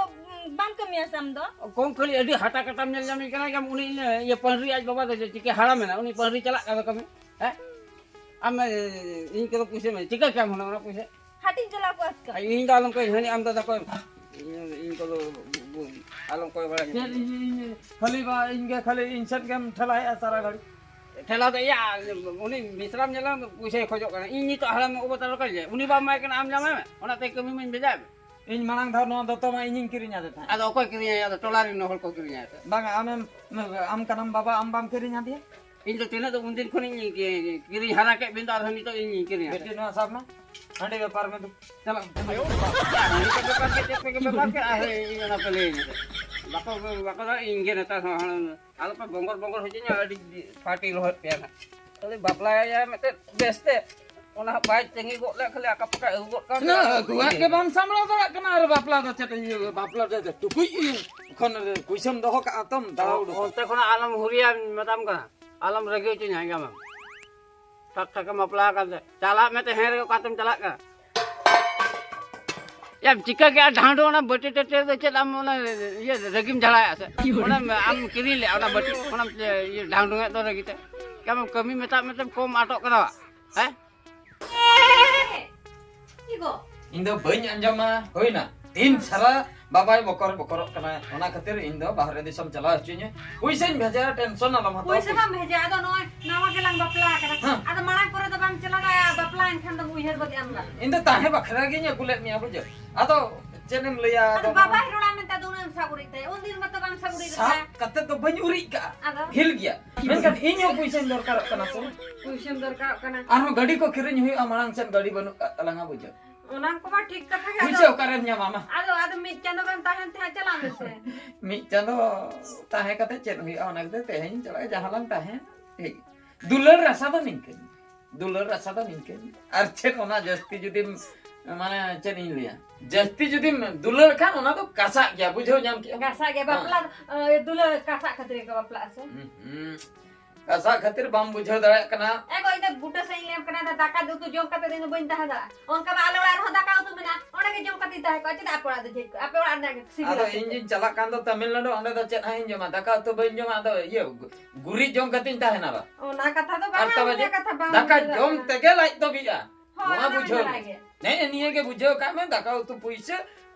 ᱩᱸ, ᱵᱟᱢ ᱠᱟᱹᱢᱤᱭᱟ ᱥᱮ ᱟᱢ ᱫᱚ? ᱠᱚᱢ ᱠᱷᱟᱹᱞᱤ ᱟᱹᱰᱤ ᱦᱟᱴᱟ ᱠᱟᱴᱟᱢ ᱧᱮᱞ ᱧᱟᱢᱤᱧ ᱠᱟᱱᱟ, ᱡᱮᱢᱚᱱ ᱩᱱᱤ ᱤᱭᱟᱹ, ᱤᱭᱟᱹ ᱯᱟᱹᱱᱨᱤ ᱟᱡ ᱵᱟᱵᱟ ᱫᱚ ᱪᱤᱠᱟᱹ ᱦᱟᱲᱟᱢ ᱮᱱᱟ, ᱩᱱᱤ ᱯᱟᱹᱱᱨᱤ ᱪᱟᱞᱟᱜ ᱠᱟᱱᱟ ᱠᱟᱹᱢᱤ, ᱦᱮᱸ? ᱟᱢ, ᱮ, ᱤᱧ ᱠᱚᱫᱚ ᱯᱩᱭᱥᱟᱹ ᱢᱮ, ᱪᱤᱠᱟᱹ ᱠᱮᱭᱟᱢ ᱦᱩᱱᱟᱹᱝ ᱚᱱᱟ ᱯᱩᱭᱥᱟᱹ? ᱦᱟᱴᱤᱧ ᱪᱟᱞᱟᱣ ᱠᱚᱜᱼᱟ ᱪᱤᱠᱟᱹ? ᱟᱨ ᱤᱧ ᱫᱚ ᱟᱞᱚᱢ ᱠᱚᱭ, ᱦᱟᱹᱱᱤ ᱟᱢ ᱫᱟᱫᱟ ᱠᱚᱭ, ᱤᱧ, ᱤᱧ ᱠᱚᱫᱚ ᱟᱞᱚᱢ ᱠᱚᱭ ᱵᱟᱲᱟ ᱪᱮᱫ ᱤᱧ, ᱤᱧ ᱠᱷᱟᱹᱞᱤ ᱵᱟ, ᱤᱧ ᱜᱮ ᱠᱷᱟᱹᱞᱤ ᱤᱧ ᱥᱮᱫ ᱜᱮᱢ ᱴᱷᱮᱞᱟᱭᱮᱫᱼᱟ ᱥᱟᱨᱟ ᱜᱷᱟᱹᱲᱤᱡ᱾ ᱴᱷᱮᱞᱟ ᱫᱚ ᱤᱭᱟᱹ, ᱩᱱᱤ ᱢᱤᱥᱨᱟᱢ ᱧᱮᱞᱟ, ᱯᱩᱭᱥᱟᱹᱭ ᱠᱷᱚᱡᱚᱜ ᱠᱟᱱᱟ᱾ ᱤᱧ ᱱᱤᱛᱚᱜ ᱦᱟᱲᱟᱢ ᱚᱵᱚᱛᱟᱨ ᱠᱟᱱ ᱡᱮ, ᱩᱱᱤ ᱵᱟᱢ ᱮᱢᱟᱭ ᱠᱟᱱᱟ, ᱟᱢ ᱧᱟᱢᱟᱭ ᱢᱮ, ᱚᱱᱟᱛᱮ ᱠᱟᱹᱢᱤ ᱢᱟᱧ ᱵᱷᱮᱡᱟᱭ ᱢᱮ᱾ ᱤᱧ ᱢᱟᱲᱟᱝ ᱫᱷᱟᱣ ᱱᱚᱣᱟ ᱫᱚᱛᱚ ᱢᱟ ᱤᱧᱤᱧ ᱠᱤᱨᱤᱧ ᱟᱫᱮ ᱛᱟᱦᱮᱸᱫ᱾ ᱟᱫᱚ ᱚᱠᱚᱭ ᱠᱤᱨᱤᱧᱟᱭᱟ? ᱟᱫᱚ ᱴᱚᱞᱟ ᱨᱮᱱ ᱦᱚᱲ ᱠᱚ ᱠᱤᱨᱤᱧᱟᱭᱟ ᱥᱮ? ᱵᱟᱝᱟ, ᱟᱢᱮᱢ, ᱟᱢ ᱠᱟᱱᱟᱢ ᱵᱟᱵᱟ, ᱟᱢ ᱵᱟᱢ ᱠᱤᱨᱤᱧ ᱟᱫᱮᱭᱟ? ᱤᱧ ᱫᱚ ᱛᱤᱱᱟᱹᱜ ᱫᱚ ᱩᱱᱫᱤᱱ ᱠᱷᱚᱱᱤᱧ ᱠᱤ-, ᱠᱤᱨᱤᱧ ᱦᱟᱨᱟ ᱠᱮᱫ ᱵᱤᱱ ᱫᱚ, ᱟᱨᱦᱚᱸ ᱱᱤᱛᱚᱜ ᱤᱧᱤᱧ ᱠᱤᱨᱤᱧ ᱟᱫᱮ᱾ ᱵᱮᱴᱤ, ᱱᱚᱣᱟ ᱥᱟᱵ ᱢᱮ, ᱦᱟᱺᱰᱤ ᱵᱮᱯᱟᱨ ᱢᱮ ᱫᱩ᱾ ᱪᱟᱞᱟᱜ ᱢᱮ᱾ ᱦᱟᱺᱰᱤ ᱠᱚ ᱵᱮᱯᱟᱨ ᱠᱮᱫ, ᱪᱮᱫ ᱠᱚᱜᱮ ᱵᱮᱯᱟᱨ ᱠᱮᱫ, ᱟᱨᱦᱚᱸ ᱤᱧ ᱚᱱᱟ ᱯᱮ ᱞᱟᱹᱭᱟᱹᱧᱟ ᱥᱮ? ᱵᱟᱠᱚ, ᱵᱟᱠᱚ ᱫᱟᱲᱮᱭᱟᱜ, ᱤᱧ ᱜᱮ ᱱᱮᱛᱟᱨ ᱦᱚᱸ ᱦᱟᱲᱟᱢ ᱟᱞᱚᱯᱮ ᱵᱚᱸᱜᱚᱨ ᱵᱚᱸᱜᱚᱨ ᱦᱚᱪᱚᱧᱟ, ᱟᱹᱰᱤ ᱯᱷᱟᱴᱤ ᱞᱚᱦᱚᱫ ᱯᱮᱭᱟ ᱱᱟᱜ᱾ ᱠᱷᱟᱹᱞᱤ ᱵᱟᱯᱞᱟᱭᱟ ᱢᱤᱫᱴᱮᱱ ᱵᱮᱥᱛᱮ, ᱚᱱᱟ ᱦᱚᱸ ᱵᱟᱭ ᱛᱟᱺᱜᱤ ᱜᱚᱫ ᱞᱮᱫ, ᱠᱷᱟᱹᱞᱤ ᱟᱠᱟ ᱯᱟᱠᱟ ᱟᱹᱜᱩ ᱜᱚᱫ ᱠᱟᱜ ᱢᱮ᱾ ᱟᱹᱜᱩᱣᱟᱜ ᱜᱮ ᱵᱟᱢ ᱥᱟᱢᱵᱲᱟᱣ ᱫᱟᱲᱮᱭᱟᱜ ᱠᱟᱱᱟ, ᱟᱨ ᱵᱟᱯᱞᱟ ᱫᱚ ᱪᱮᱫ ᱤᱭᱟᱹ, ᱵᱟᱯᱞᱟ ᱫᱚ ᱴᱩᱠᱩᱡ ᱠᱷᱚᱱ ᱨᱮ ᱯᱩᱭᱥᱟᱹᱢ ᱫᱚᱦᱚ ᱠᱟᱜᱼᱟ ᱛᱚᱢ ᱫᱟᱬᱟ ᱩᱰᱩᱠ᱾ ᱚᱱᱛᱮ ᱠᱷᱚᱱᱟᱜ ᱟᱞᱚᱢ ᱦᱩᱨᱤᱭᱟ, ᱢᱮᱛᱟᱢ ᱠᱟᱱᱟ, ᱟᱞᱚᱢ ᱨᱟᱹᱜᱤ ᱦᱚᱪᱚᱧᱟ, ᱟᱸᱡᱚᱢᱟᱢ? ᱴᱷᱟᱠ ᱴᱷᱟᱠᱮᱢ ᱵᱟᱯᱞᱟ ᱟᱠᱟᱱ ᱛᱮ ᱪᱟᱞᱟᱜ ᱢᱮ, ᱛᱮ ᱦᱮᱸ ᱨᱮᱜᱮ ᱚᱠᱟᱛᱮᱢ ᱪᱟᱞᱟᱜ ᱠᱟᱱᱟ? ᱭᱟᱢ ᱪᱤᱠᱟᱹ ᱠᱮᱜᱼᱟ ᱰᱷᱟᱸᱰᱩ, ᱚᱱᱟ ᱵᱟᱹᱴᱤ ᱴᱟᱹᱴᱤ ᱫᱚ ᱪᱮᱫ ᱟᱢ ᱚᱱᱟ ᱤᱭᱟᱹ ᱨᱟᱹᱜᱤᱢ ᱡᱷᱟᱲᱟᱭᱟ ᱥᱮ? ᱚᱱᱟ ᱟᱢ ᱠᱤᱨᱤᱧ ᱞᱮᱜᱼᱟ ᱚᱱᱟ ᱵᱟᱹᱴᱤ, ᱚᱱᱟᱢ ᱤᱭᱟᱹ ᱰᱷᱟᱸᱰᱩ ᱮᱫ ᱫᱚ ᱨᱟᱹᱜᱤ ᱛᱮ᱾ ᱠᱟᱢ ᱠᱟᱹᱢᱤ ᱢᱮᱛᱟᱜ ᱢᱮᱛᱮᱢ ᱠᱚᱢ ᱟᱴᱚᱜ ᱠᱟᱱᱟ ᱵᱟ? ᱦᱮᱸ? ᱤᱧ ᱫᱚ ᱵᱟᱹᱧ ᱟᱸᱡᱚᱢᱟ, ᱦᱩᱭᱱᱟ᱾ ᱫᱤᱱ ᱥᱟᱨᱟ ᱵᱟᱵᱟᱭ ᱵᱚᱠᱚᱨ ᱵᱚᱠᱚᱨᱚᱜ ᱠᱟᱱᱟ, ᱚᱱᱟ ᱠᱷᱟᱹᱛᱤᱨ ᱤᱧ ᱫᱚ ᱵᱟᱦᱨᱮ ᱫᱤᱥᱚᱢ ᱪᱟᱞᱟᱣ ᱦᱚᱪᱚᱧᱟ᱾ ᱯᱩᱭᱥᱟᱹᱧ ᱵᱷᱮᱡᱟᱭᱟ, ᱴᱮᱱᱥᱚᱱ ᱟᱞᱚᱢ ᱦᱟᱛᱟᱣᱟ᱾ ᱯᱩᱭᱥᱟᱹ ᱵᱟᱢ ᱵᱷᱮᱡᱟ, ᱟᱫᱚ ᱱᱚᱜᱼᱚᱭ ᱱᱟᱣᱟ ᱜᱮᱞᱟᱝ ᱵᱟᱯᱞᱟ ᱟᱠᱟᱱᱟ᱾ ᱦᱮᱸ᱾ ᱟᱫᱚ ᱢᱟᱲᱟᱝ ᱠᱚᱨᱮ ᱫᱚ ᱵᱟᱢ ᱪᱟᱞᱟᱣ ᱫᱟᱲᱮᱭᱟᱜᱼᱟ, ᱵᱟᱯᱞᱟ ᱮᱱᱠᱷᱟᱱ ᱫᱚᱢ ᱩᱭᱦᱟᱹᱨ ᱜᱚᱫᱮᱜᱼᱟ ᱟᱢ ᱫᱚ᱾ ᱤᱧ ᱫᱚ ᱛᱟᱦᱮᱸ ᱵᱟᱠᱷᱨᱟ ᱜᱤᱧ ᱟᱹᱜᱩ ᱞᱮᱫ ᱢᱮᱭᱟ, ᱵᱩᱡᱷᱟᱹᱣ᱾ ᱟᱫᱚ ᱪᱮᱫ ᱮᱢ ᱞᱟᱹᱭᱟ, ᱟᱫᱚ ᱟᱫᱚ ᱵᱟᱵᱟᱭ ᱨᱚᱲᱟ ᱢᱮᱱᱛᱮ ᱟᱫᱚ ᱩᱱᱟᱹᱜ ᱮᱢ ᱥᱟᱵ ᱩᱨᱤᱡ ᱛᱟᱭᱟ? ᱩᱱᱫᱤᱱ ᱢᱟᱛᱚ ᱵᱟᱢ ᱥᱟᱵ ᱩᱨᱤᱡ ᱥᱟᱵ ᱞᱮᱫ ᱛᱟᱭᱟ᱾ ᱠᱟᱛᱮ ᱫᱚ ᱵᱟᱹᱧ ᱩᱨᱤᱡ ᱠᱟᱜᱼᱟ᱾ ᱟᱫᱚ? ᱦᱤᱞ ᱜᱮᱭᱟ᱾ ᱢᱮᱱᱠᱷᱟᱱ ᱤᱧ ᱦᱚᱸ ᱯᱩᱭᱥᱟᱹᱧ ᱫᱚᱨᱠᱟᱨᱚᱜ ᱠᱟᱱᱟ ᱥᱮ᱾ ᱯᱩᱭᱥᱟᱹᱢ ᱫᱚᱨᱠᱟᱨᱚᱜ ᱠᱟᱱᱟ᱾ ᱟᱨᱦᱚᱸ ᱜᱟᱹᱰᱤ ᱠᱚ ᱠᱤᱨᱤᱧ ᱦᱩᱭᱩᱜᱼᱟ, ᱢᱟᱲᱟᱝ ᱥᱮᱫ ᱜᱟᱹᱰᱤ ᱵᱟᱹᱱᱩᱜ ᱠᱟᱜ ᱛᱟᱞᱟᱝᱟ, ᱵᱩᱡᱷᱟᱹᱣ᱾ ᱚᱱᱟ ᱠᱚᱢᱟ ᱴᱷᱤᱠ ᱠᱟᱛᱷᱟ ᱜᱮ᱾ ᱯᱩᱭᱥᱟᱹ ᱟᱫᱚ ᱚᱠᱟᱨᱮᱢ ᱧᱟᱢᱟ ᱢᱟ? ᱟᱫᱚ, ᱟᱫᱚ ᱢᱤᱫ ᱪᱟᱸᱫᱚ ᱜᱟᱱ ᱛᱟᱦᱮᱱ ᱛᱮ ᱦᱟᱸᱜ ᱪᱟᱞᱟᱜ ᱢᱮᱥᱮ᱾ ᱢᱤᱫ ᱪᱟᱸᱫᱚ ᱛᱟᱦᱮᱸ ᱠᱟᱛᱮ ᱪᱮᱫ ᱦᱩᱭᱩᱜᱼᱟ? ᱚᱱᱟ ᱠᱚᱫᱚ ᱛᱮᱦᱮᱧ ᱪᱟᱞᱟᱜᱼᱟ, ᱡᱟᱦᱟᱸ ᱞᱟᱝ ᱛᱟᱦᱮᱸ᱾ ᱴᱷᱤᱠ᱾ ᱫᱩᱞᱟᱹᱲ ᱨᱟᱥᱟ ᱫᱚ ᱱᱤᱝᱠᱟᱹ᱾ ᱫᱩᱞᱟᱹᱲ ᱨᱟᱥᱟ ᱫᱚ ᱱᱤᱝᱠᱟᱹ᱾ ᱟᱨ ᱪᱮᱫ, ᱚᱱᱟ ᱡᱟᱹᱥᱛᱤ ᱡᱩᱫᱤᱢ, ᱢᱟᱱᱮ, ᱪᱮᱫ ᱤᱧ ᱞᱟᱹᱭᱟ? ᱡᱟᱹᱥᱛᱤ ᱡᱩᱫᱤᱢ ᱫᱩᱞᱟᱹᱲ ᱠᱷᱟᱱ, ᱚᱱᱟ ᱫᱚ ᱠᱟᱥᱟᱜ ᱜᱮᱭᱟ, ᱵᱩᱡᱷᱟᱹᱣ ᱧᱟᱢ ᱠᱮᱜᱼᱟ? ᱠᱟᱥᱟᱜ ᱜᱮ, ᱦᱮᱸ᱾ ᱵᱟᱯᱞᱟ, ᱮ, ᱫᱩᱞᱟᱹᱲ ᱠᱟᱥᱟᱜ ᱠᱷᱟᱹᱛᱤᱨ ᱜᱮ ᱵᱟᱯᱞᱟᱜᱼᱟ ᱥᱮ? ᱦᱩᱸ, ᱦᱩᱸ᱾ ᱠᱟᱥᱟᱜ ᱠᱷᱟᱹᱛᱤᱨ ᱵᱟᱢ ᱵᱩᱡᱷᱟᱹᱣ ᱫᱟᱲᱮᱭᱟᱜ ᱠᱟᱱᱟ᱾ ᱮ ᱜᱚ, ᱤᱧ ᱫᱚ ᱵᱩᱴᱟᱹ ᱥᱮᱫ ᱤᱧ ᱞᱟᱹᱭᱟᱢ ᱠᱟᱱᱟ, ᱫᱟᱠᱟ ᱩᱛᱩ ᱡᱚᱢ ᱠᱟᱛᱮ ᱫᱚ ᱤᱧ ᱫᱚ ᱵᱟᱹᱧ ᱛᱟᱦᱮᱸ ᱫᱟᱲᱮᱭᱟᱜᱼᱟ᱾ ᱚᱱᱠᱟ ᱢᱟ ᱟᱞᱮ ᱚᱲᱟᱜ ᱨᱮᱦᱚᱸ ᱫᱟᱠᱟ ᱩᱛᱩ ᱢᱮᱱᱟᱜᱼᱟ, ᱚᱸᱰᱮ ᱜᱮ ᱡᱚᱢ ᱠᱟᱛᱮ ᱤᱧ ᱛᱟᱦᱮᱸ ᱠᱚᱜᱼᱟ᱾ ᱪᱮᱫᱟᱜ ᱟᱯᱮ ᱚᱲᱟᱜ ᱫᱚ ᱡᱷᱮᱡ ᱠᱚᱜᱼᱟ? ᱟᱯᱮ ᱚᱲᱟᱜ ᱨᱮᱱᱟᱜ ᱜᱮ ᱥᱤᱵᱤᱞᱟ ᱟᱫᱚ ᱥᱮ ᱤᱧ ᱪᱮᱫ? ᱜᱤᱧ ᱪᱟᱞᱟᱜ ᱠᱟᱱ ᱫᱚ ᱛᱟᱢᱤᱞᱱᱟᱰᱩ, ᱚᱸᱰᱮ ᱫᱚ ᱪᱮᱫ ᱦᱟᱸᱜ ᱤᱧ ᱡᱚᱢᱟ? ᱫᱟᱠᱟ ᱩᱛᱩ ᱵᱟᱹᱧ ᱡᱚᱢᱟ, ᱟᱫᱚ ᱤᱭᱟᱹ, ᱜᱩᱨᱤᱡ ᱡᱚᱢ ᱠᱟᱛᱮᱧ ᱛᱟᱦᱮᱱᱟ ᱵᱟ᱾ ᱚᱱᱟ ᱠᱟᱛᱷᱟ ᱫᱚ ᱟᱴ ᱵᱟᱝᱟ, ᱴᱟ ᱵᱟᱡᱮ ᱚᱱᱟ ᱠᱟᱛᱷᱟ ᱵᱟᱝ ᱫᱟᱠᱟ ᱵᱩᱡᱷᱟᱹᱣ ᱡᱚᱢ ᱫᱟᱲᱮᱭᱟᱜ ᱛᱮᱜᱮ ᱞᱟᱡ ᱫᱚ ᱵᱤᱜᱼᱟ᱾ ᱦᱳᱭ, ᱱᱚᱣᱟ ᱚᱱᱟ ᱢᱟ ᱵᱩᱡᱷᱟᱹᱣ ᱵᱟᱲᱟᱭ ᱢᱮ᱾ ᱜᱮ᱾ ᱱᱮᱜᱼᱮ ᱱᱤᱭᱟᱹ ᱜᱮ ᱵᱩᱡᱷᱟᱹᱣ ᱠᱟᱜ ᱢᱮ, ᱫᱟᱠᱟ ᱩᱛᱩ ᱯᱩᱭᱥᱟᱹ,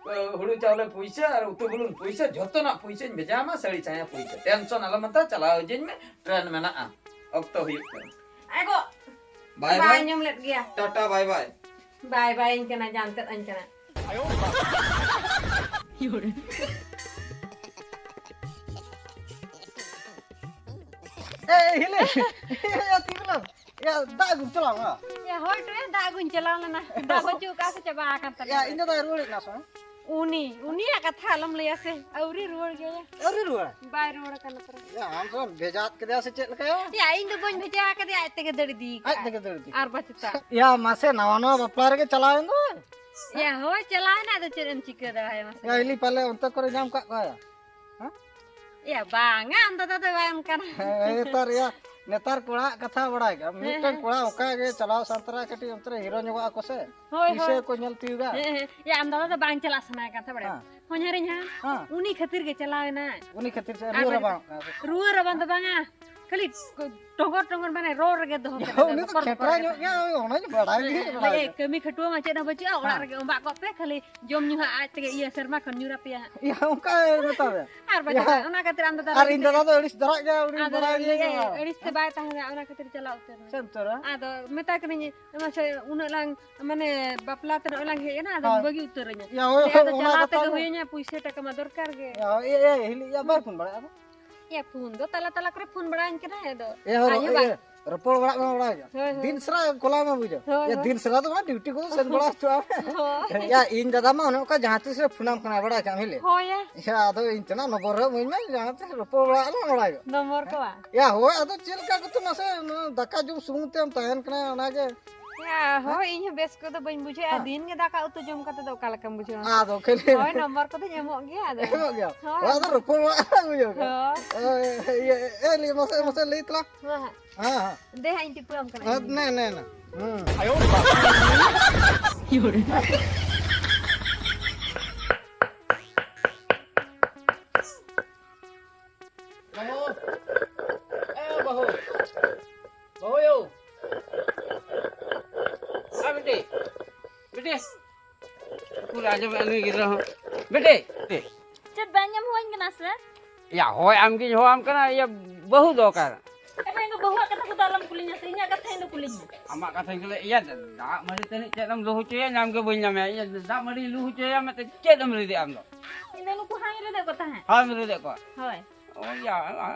ᱦᱩᱲᱩ ᱪᱟᱣᱞᱮ ᱯᱩᱭᱥᱟᱹ ᱟᱨ ᱩᱛᱩ ᱵᱩᱞᱩᱝ ᱯᱩᱭᱥᱟᱹ, ᱡᱷᱚᱛᱚᱱᱟᱜ ᱯᱩᱭᱥᱟᱹᱧ ᱵᱷᱮᱡᱟ ᱟᱢᱟ, ᱥᱟᱹᱲᱤ ᱪᱷᱟᱭᱟ ᱯᱩᱭᱥᱟᱹ᱾ ᱴᱮᱱᱥᱚᱱ ᱟᱞᱚᱢ ᱦᱟᱛᱟᱣᱟ, ᱪᱟᱞᱟᱣ ᱦᱤᱡᱩᱜ ᱢᱮ, ᱴᱨᱮᱱ ᱢᱮᱱᱟᱜᱼᱟ, ᱚᱠᱛᱚ ᱦᱩᱭᱩᱜ ᱠᱟᱱᱟ᱾ ᱮ ᱜᱚ, ᱵᱟᱭ ᱵᱟᱭ ᱵᱟᱭ᱾ ᱟᱸᱡᱚᱢ ᱞᱮᱫ ᱜᱮᱭᱟ᱾ ᱴᱟᱴᱟ, ᱵᱟᱭ ᱵᱟᱭ᱾ ᱵᱟᱭ ᱵᱟᱭ ᱟᱹᱧ ᱠᱟᱱᱟ, ᱡᱟᱱᱛᱮᱫ ᱟᱹᱧ ᱠᱟᱱᱟ᱾ ᱮ, ᱦᱤᱞᱤ, ᱮ, ᱛᱤᱸᱜᱩ ᱞᱟᱝ᱾ ᱭᱟ, ᱫᱟᱜ ᱟᱹᱜᱩᱢ ᱪᱟᱞᱟᱣ ᱞᱮᱱᱟ? ᱭᱟ, ᱦᱳᱭ ᱴᱩᱭᱟ, ᱫᱟᱜ ᱟᱹᱜᱩᱧ ᱪᱟᱞᱟᱣ ᱞᱮᱱᱟ᱾ ᱫᱟᱜ ᱵᱟᱹᱪᱩᱜ ᱟᱠᱟᱫ ᱥᱮ ᱪᱟᱵᱟ ᱟᱠᱟᱱ ᱛᱟᱞᱮᱭᱟ? ᱭᱟ, ᱤᱧ ᱫᱟᱫᱟᱭ ᱨᱩᱣᱟᱹᱲ ᱦᱮᱡ ᱮᱱᱟ ᱥᱮ ᱵᱟᱝ? ᱩᱱᱤ, ᱩᱱᱤᱭᱟᱜ ᱠᱟᱛᱷᱟ ᱟᱞᱚᱢ ᱞᱟᱹᱭᱟ ᱥᱮ, ᱟᱹᱣᱨᱤ ᱨᱩᱣᱟᱹᱲ ᱜᱮᱭᱟ᱾ ᱟᱹᱣᱨᱤ ᱨᱩᱣᱟᱹᱲᱟ? ᱵᱟᱭ ᱨᱩᱣᱟᱹᱲ ᱟᱠᱟᱱᱟ ᱛᱚᱨᱟ᱾ ᱭᱟ, ᱟᱢ ᱥᱮᱢ ᱵᱷᱮᱡᱟ ᱠᱮᱫᱮᱭᱟ ᱥᱮ ᱪᱮᱫ ᱞᱮᱠᱟ ᱭᱟ? ᱭᱟ, ᱤᱧ ᱫᱚ ᱵᱟᱹᱧ ᱵᱷᱮᱡᱟ ᱟᱠᱟᱫᱮᱭᱟ, ᱟᱡ ᱛᱮᱜᱮ ᱫᱟᱹᱲ ᱤᱫᱤ ᱟᱠᱟᱫ᱾ ᱟᱡ ᱛᱮᱜᱮ ᱫᱟᱹᱲ ᱤᱫᱤ᱾ ᱟᱨ ᱵᱟᱪᱮᱛᱟ᱾ ᱭᱟ, ᱢᱟᱥᱮ, ᱱᱟᱣᱟ ᱱᱟᱣᱟ ᱵᱟᱯᱞᱟ ᱨᱮᱜᱮ ᱪᱟᱞᱟᱣ ᱮᱱ ᱫᱚᱭ᱾ ᱭᱟ, ᱦᱳᱭ, ᱪᱟᱞᱟᱣ ᱮᱱᱟ, ᱟᱫᱚ ᱪᱮᱫ ᱮᱢ ᱪᱤᱠᱟᱹ ᱫᱟᱲᱮᱭᱟᱜᱼᱟ, ᱢᱟᱥᱮ? ᱭᱟ, ᱦᱤᱞᱤ ᱯᱟᱞᱮ ᱚᱱᱛᱮ ᱠᱚᱨᱮ ᱧᱟᱢ ᱠᱟᱜ ᱠᱚᱣᱟ ᱭᱟ? ᱦᱮᱸ? ᱭᱟ, ᱵᱟᱝᱟ, ᱟᱢ ᱫᱟᱫᱟ ᱫᱚ ᱵᱟᱭ ᱚᱱᱠᱟᱱᱟ᱾ ᱦᱮᱸ, ᱱᱮᱛᱟᱨ ᱭᱟ, ᱱᱮᱛᱟᱨ ᱠᱚᱲᱟᱣᱟᱜ ᱠᱟᱛᱷᱟ ᱵᱟᱲᱟᱭ ᱠᱟᱜ ᱟᱢ, ᱦᱮᱸ, ᱢᱤᱫᱴᱟᱝ ᱦᱮᱸ᱾ ᱠᱚᱲᱟ ᱚᱱᱠᱟ ᱜᱮ ᱪᱟᱞᱟᱣ ᱥᱟᱱᱛᱟᱨᱟ ᱠᱟᱹᱴᱤᱡ ᱚᱱᱛᱮ ᱨᱮ ᱦᱤᱨᱳ ᱧᱚᱜᱚᱜ ᱟᱠᱚ ᱥᱮ, ᱦᱳᱭ, ᱯᱩᱭᱥᱟᱹ ᱦᱳᱭ᱾ ᱠᱚ ᱧᱮᱞ ᱛᱤᱭᱳᱜᱟ᱾ ᱦᱮᱸ, ᱦᱮᱸ᱾ ᱭᱟ, ᱟᱢ ᱫᱟᱫᱟ ᱫᱚ ᱵᱟᱝ ᱪᱟᱞᱟᱜ ᱥᱟᱱᱟᱭᱮ ᱠᱟᱱ ᱛᱟᱦᱮᱸ, ᱵᱟᱲᱟᱭ? ᱦᱮᱸ᱾ ᱦᱚᱧᱦᱟᱨᱤᱧ ᱦᱟᱸ, ᱦᱮᱸ᱾ ᱩᱱᱤ ᱠᱷᱟᱹᱛᱤᱨ ᱜᱮ ᱪᱟᱞᱟᱣ ᱮᱱᱟᱭ᱾ ᱩᱱᱤ ᱠᱷᱟᱹᱛᱤᱨ ᱥᱮ ᱟᱨ ᱨᱩᱣᱟᱹ ᱵᱟᱝ ᱨᱟᱵᱟᱝ? ᱨᱩᱣᱟᱹ ᱨᱟᱵᱟᱝ ᱫᱚ ᱵᱟᱝᱟ, ᱠᱷᱟᱹᱞᱤ ᱴᱚᱜᱚᱨ ᱴᱚᱜᱚᱨ ᱢᱟᱱᱮ ᱨᱚᱲ ᱨᱮᱜᱮ ᱫᱚᱦᱚ ᱠᱮᱫ ᱩᱱᱤ ᱢᱮᱭᱟ, ᱫᱚ ᱵᱚᱠᱚᱨ ᱠᱷᱮᱴᱨᱟ ᱵᱚᱠᱚᱨ ᱧᱚᱜ ᱨᱮᱜᱮ᱾ ᱜᱮᱭᱟ, ᱚᱱᱟᱧ ᱵᱟᱲᱟᱭ ᱜᱮ, ᱦᱮᱸ, ᱵᱟᱲᱟᱭ ᱞᱟᱹᱭ ᱜᱮ᱾ ᱠᱟᱹᱢᱤ ᱠᱷᱟᱹᱴᱩᱣᱟᱹ ᱢᱟ ᱪᱮᱫ ᱦᱚᱸ ᱵᱟᱹᱪᱩᱜᱼᱟ, ᱚᱲᱟᱜ ᱦᱮᱸ᱾ ᱨᱮᱜᱮ ᱚᱸᱵᱟᱜ ᱠᱚᱜ ᱯᱮ, ᱠᱷᱟᱹᱞᱤ ᱡᱚᱢ ᱧᱩ ᱦᱟᱸᱜ ᱟᱡ ᱛᱮᱜᱮ ᱤᱭᱟᱹ ᱥᱮᱨᱢᱟ ᱠᱷᱚᱱ ᱧᱩᱨ ᱟᱯᱮᱭᱟ ᱦᱟᱸᱜ᱾ ᱭᱟ, ᱚᱱᱠᱟ ᱢᱮᱛᱟ ᱫᱮ᱾ ᱟᱨ ᱵᱟᱪᱮᱛᱟ, ᱭᱟ᱾ ᱚᱱᱟ ᱠᱷᱟᱹᱛᱤᱨ ᱟᱢ ᱫᱟᱫᱟ ᱟᱨ ᱤᱧ ᱫᱟᱫᱟ ᱫᱚ ᱟᱹᱲᱤᱥ ᱫᱷᱟᱨᱟᱜ ᱜᱮᱭᱟ, ᱩᱱᱤ ᱟᱫᱚ ᱵᱟᱲᱟᱭ ᱜᱮᱭᱟ ᱞᱟᱹᱭ ᱤᱧ ᱫᱟᱫᱟ᱾ ᱟᱹᱲᱤᱥ ᱛᱮ ᱵᱟᱭ ᱛᱟᱦᱮᱸ ᱫᱟᱲᱮᱭᱟᱜᱼᱟ, ᱚᱱᱟ ᱠᱷᱟᱹᱛᱤᱨ ᱪᱟᱞᱟᱣ ᱩᱛᱟᱹᱨ ᱮᱱᱟ᱾ ᱪᱮᱫ ᱩᱛᱟᱹᱨᱟ? ᱟᱫᱚ ᱢᱮᱛᱟ ᱠᱟᱹᱱᱟᱹᱧ, ᱢᱟᱥᱮ ᱩᱱᱟᱹᱜ ᱞᱟᱝ, ᱢᱟᱱᱮ, ᱵᱟᱯᱞᱟ ᱛᱮ ᱱᱚᱜᱼᱚᱭ ᱞᱟᱝ ᱦᱮᱡ ᱮᱱᱟ, ᱟᱫᱚ ᱦᱳᱭ᱾ ᱵᱟᱹᱜᱤ ᱩᱛᱟᱹᱨ ᱟᱹᱧᱟ᱾ ᱭᱟ, ᱦᱳᱭ, ᱞᱟᱹᱭ, ᱦᱳᱭ, ᱟᱫᱚ ᱚᱱᱟ ᱪᱟᱞᱟᱣ ᱠᱟᱛᱷᱟ ᱛᱮᱜᱮ ᱜᱮ᱾ ᱦᱩᱭ ᱟᱹᱧᱟ, ᱯᱩᱭᱥᱟᱹ ᱴᱟᱠᱟ ᱢᱟ ᱫᱚᱨᱠᱟᱨ ᱜᱮ᱾ ᱭᱟ, ᱮ, ᱮ, ᱦᱤᱞᱤ, ᱭᱟ, ᱵᱟᱭ ᱯᱷᱳᱱ ᱵᱟᱲᱟᱭᱟ ᱟᱫᱚ? ᱭᱟ, ᱯᱷᱳᱱ ᱫᱚ ᱛᱟᱞᱟ ᱛᱟᱞᱟ ᱠᱚᱨᱮ ᱯᱷᱳᱱ ᱵᱟᱲᱟᱧ ᱠᱟᱱᱟ, ᱟᱫᱚ ᱮ, ᱦᱳᱭ, ᱟᱡ ᱦᱚᱸ ᱮ, ᱵᱟᱭ ᱮ, ᱨᱚᱯᱚᱲ ᱵᱟᱲᱟᱜ ᱢᱮ ᱵᱟᱲᱟᱭ ᱜᱮ᱾ ᱦᱳᱭ, ᱦᱳᱭ᱾ ᱫᱤᱱ ᱥᱟᱨᱟ ᱠᱚᱞᱟᱭ ᱢᱮ ᱵᱩᱡᱷᱟᱹᱣ᱾ ᱦᱳᱭ, ᱭᱟ, ᱦᱳᱭ᱾ ᱫᱤᱱ ᱥᱟᱨᱟ ᱫᱚ ᱵᱟᱝ, ᱰᱤᱭᱩᱴᱤ ᱠᱚᱫᱚ ᱥᱮᱱ ᱵᱟᱲᱟ ᱦᱚᱪᱚᱣᱟᱜ ᱢᱮ᱾ ᱦᱳᱭ᱾ ᱭᱟ, ᱤᱧ ᱫᱟᱫᱟ ᱢᱟ ᱚᱱᱮ ᱚᱱᱠᱟ ᱡᱟᱦᱟᱸ ᱛᱤᱥ ᱨᱮ ᱯᱷᱳᱱᱟᱢ ᱠᱟᱱᱟ, ᱵᱟᱲᱟᱭ ᱠᱟᱜ ᱟᱢ, ᱦᱮᱸ ᱞᱮ? ᱦᱳᱭ, ᱭᱟ᱾ ᱭᱟ, ᱟᱫᱚ ᱤᱧ ᱴᱷᱮᱱᱟᱜ ᱱᱚᱢᱵᱚᱨ ᱨᱮ ᱤᱢᱟᱹᱧ ᱢᱮ, ᱡᱟᱦᱟᱸ ᱛᱤᱥ ᱨᱚᱯᱚᱲ ᱵᱟᱲᱟᱜ ᱟᱞᱟᱝ ᱵᱟᱲᱟᱭ ᱜᱮ᱾ ᱱᱚᱢᱵᱚᱨ ᱠᱚ ᱵᱟᱝ? ᱭᱟ, ᱦᱳᱭ, ᱟᱫᱚ ᱪᱮᱫ ᱞᱮᱠᱟ ᱠᱟᱛᱮ ᱢᱟᱥᱮ ᱱᱚᱣᱟ ᱫᱟᱠᱟ ᱡᱚᱢ ᱥᱩᱢᱩᱝ ᱛᱮᱢ ᱛᱟᱦᱮᱱ ᱠᱟᱱᱟ, ᱚᱱᱟ ᱜᱮ᱾ ᱭᱟ, ᱦᱳᱭ, ᱤᱧ ᱦᱚᱸ ᱵᱮᱥ ᱠᱚᱫᱚ ᱵᱟᱹᱧ ᱵᱩᱡᱷᱟᱹᱣᱮᱫᱼᱟ᱾ ᱦᱮᱸ᱾ ᱫᱤᱱ ᱜᱮ ᱫᱟᱠᱟ ᱩᱛᱩ ᱡᱚᱢ ᱠᱟᱛᱮ ᱫᱚ ᱚᱠᱟ ᱞᱮᱠᱟᱢ ᱵᱩᱡᱷᱟᱹᱣᱟ? ᱟᱫᱚ ᱠᱷᱟᱹᱞᱤ ᱦᱳᱭ, ᱱᱚᱢᱵᱚᱨ ᱠᱚᱫᱚᱧ ᱮᱢᱚᱜ ᱜᱮᱭᱟ, ᱟᱫᱚ᱾ ᱮᱢᱚᱜ ᱜᱮᱭᱟ? ᱦᱳᱭ᱾ ᱚᱱᱟ ᱫᱚ ᱨᱚᱯᱚᱲ ᱵᱟᱲᱟ ᱵᱩᱡᱷᱟᱹᱣ ᱠᱟᱱᱟ᱾ ᱦᱳᱭ᱾ ᱳᱭ, ᱤᱭᱟᱹ, ᱮ, ᱞᱟᱹᱭ ᱢᱟᱥᱮ, ᱢᱟᱥᱮ ᱞᱟᱹᱭ ᱛᱟᱞᱟᱝ᱾ ᱦᱮᱸ, ᱦᱮᱸ᱾ ᱦᱮᱸ, ᱦᱮᱸ᱾ ᱫᱮ ᱦᱟᱸᱜ, ᱤᱧ ᱴᱤᱯᱟᱹᱣᱟᱢ ᱠᱟᱱᱟ᱾ ᱦᱮᱸ, ᱱᱮ, ᱱᱮ, ᱱᱮ᱾ ᱦᱩᱸ᱾ ᱟᱭᱳ ᱵᱟᱵᱟ᱾ ᱵᱟᱹᱦᱩ᱾ ᱮ ᱵᱟᱹᱦᱩ᱾ ᱵᱟᱹᱦᱩ ᱭᱳ᱾ ᱟ ᱵᱤᱴᱤ᱾ ᱵᱤᱴᱤ᱾ ᱩᱠᱩᱨ ᱟᱸᱡᱚᱢᱮᱫ ᱱᱩᱭ ᱜᱤᱫᱽᱨᱟᱹ ᱦᱚᱸ᱾ ᱵᱤᱴᱤ᱾ ᱪᱮᱫ ᱵᱟᱭ ᱟᱸᱡᱚᱢ ᱦᱚᱧ ᱠᱟᱱᱟ ᱥᱮ? ᱭᱟ, ᱦᱳᱭ, ᱟᱢᱜᱤᱧ ᱦᱚᱦᱚᱣᱟᱢ ᱠᱟᱱᱟ, ᱤᱭᱟᱹ, ᱵᱟᱹᱦᱩ ᱫᱚ ᱚᱠᱟᱨᱮ? ᱟᱨᱮ, ᱤᱧ ᱫᱚ ᱵᱟᱹᱦᱩᱣᱟᱜ ᱠᱟᱛᱷᱟ ᱠᱚᱫᱚ ᱟᱞᱚᱢ ᱠᱩᱞᱤᱧᱟ ᱥᱮ, ᱤᱧᱟᱹᱜ ᱠᱟᱛᱷᱟ ᱤᱧ ᱫᱚ ᱠᱩᱞᱤᱧ ᱢᱮ᱾ ᱟᱢᱟᱜ ᱠᱟᱛᱷᱟᱧ ᱠᱩᱞᱤ, ᱤᱭᱟᱹ, ᱫᱟᱜ ᱢᱟᱹᱰᱤ ᱛᱟᱹᱱᱤᱡ ᱪᱮᱫ ᱮᱢ ᱞᱩ ᱦᱚᱪᱚᱭᱟ, ᱧᱟᱢ ᱜᱮ ᱵᱟᱹᱧ ᱧᱟᱢᱮᱭᱟ᱾ ᱤᱭᱟᱹ, ᱫᱟᱜ ᱢᱟᱹᱰᱤᱧ ᱞᱩ ᱦᱚᱪᱚᱭᱟ ᱢᱮᱱᱛᱮ ᱪᱮᱫ ᱮᱢ ᱨᱤᱫᱮᱜᱼᱟ ᱟᱢ ᱫᱚ? ᱤᱧ ᱫᱚ ᱱᱩᱠᱩ ᱦᱟᱸᱧ ᱨᱤᱫᱮᱫ ᱠᱚ ᱛᱟᱦᱮᱸᱫ᱾ ᱦᱟᱸᱭ ᱨᱤᱫᱮᱫ ᱠᱚᱣᱟ? ᱦᱳᱭ᱾ ᱳ ᱭᱟ,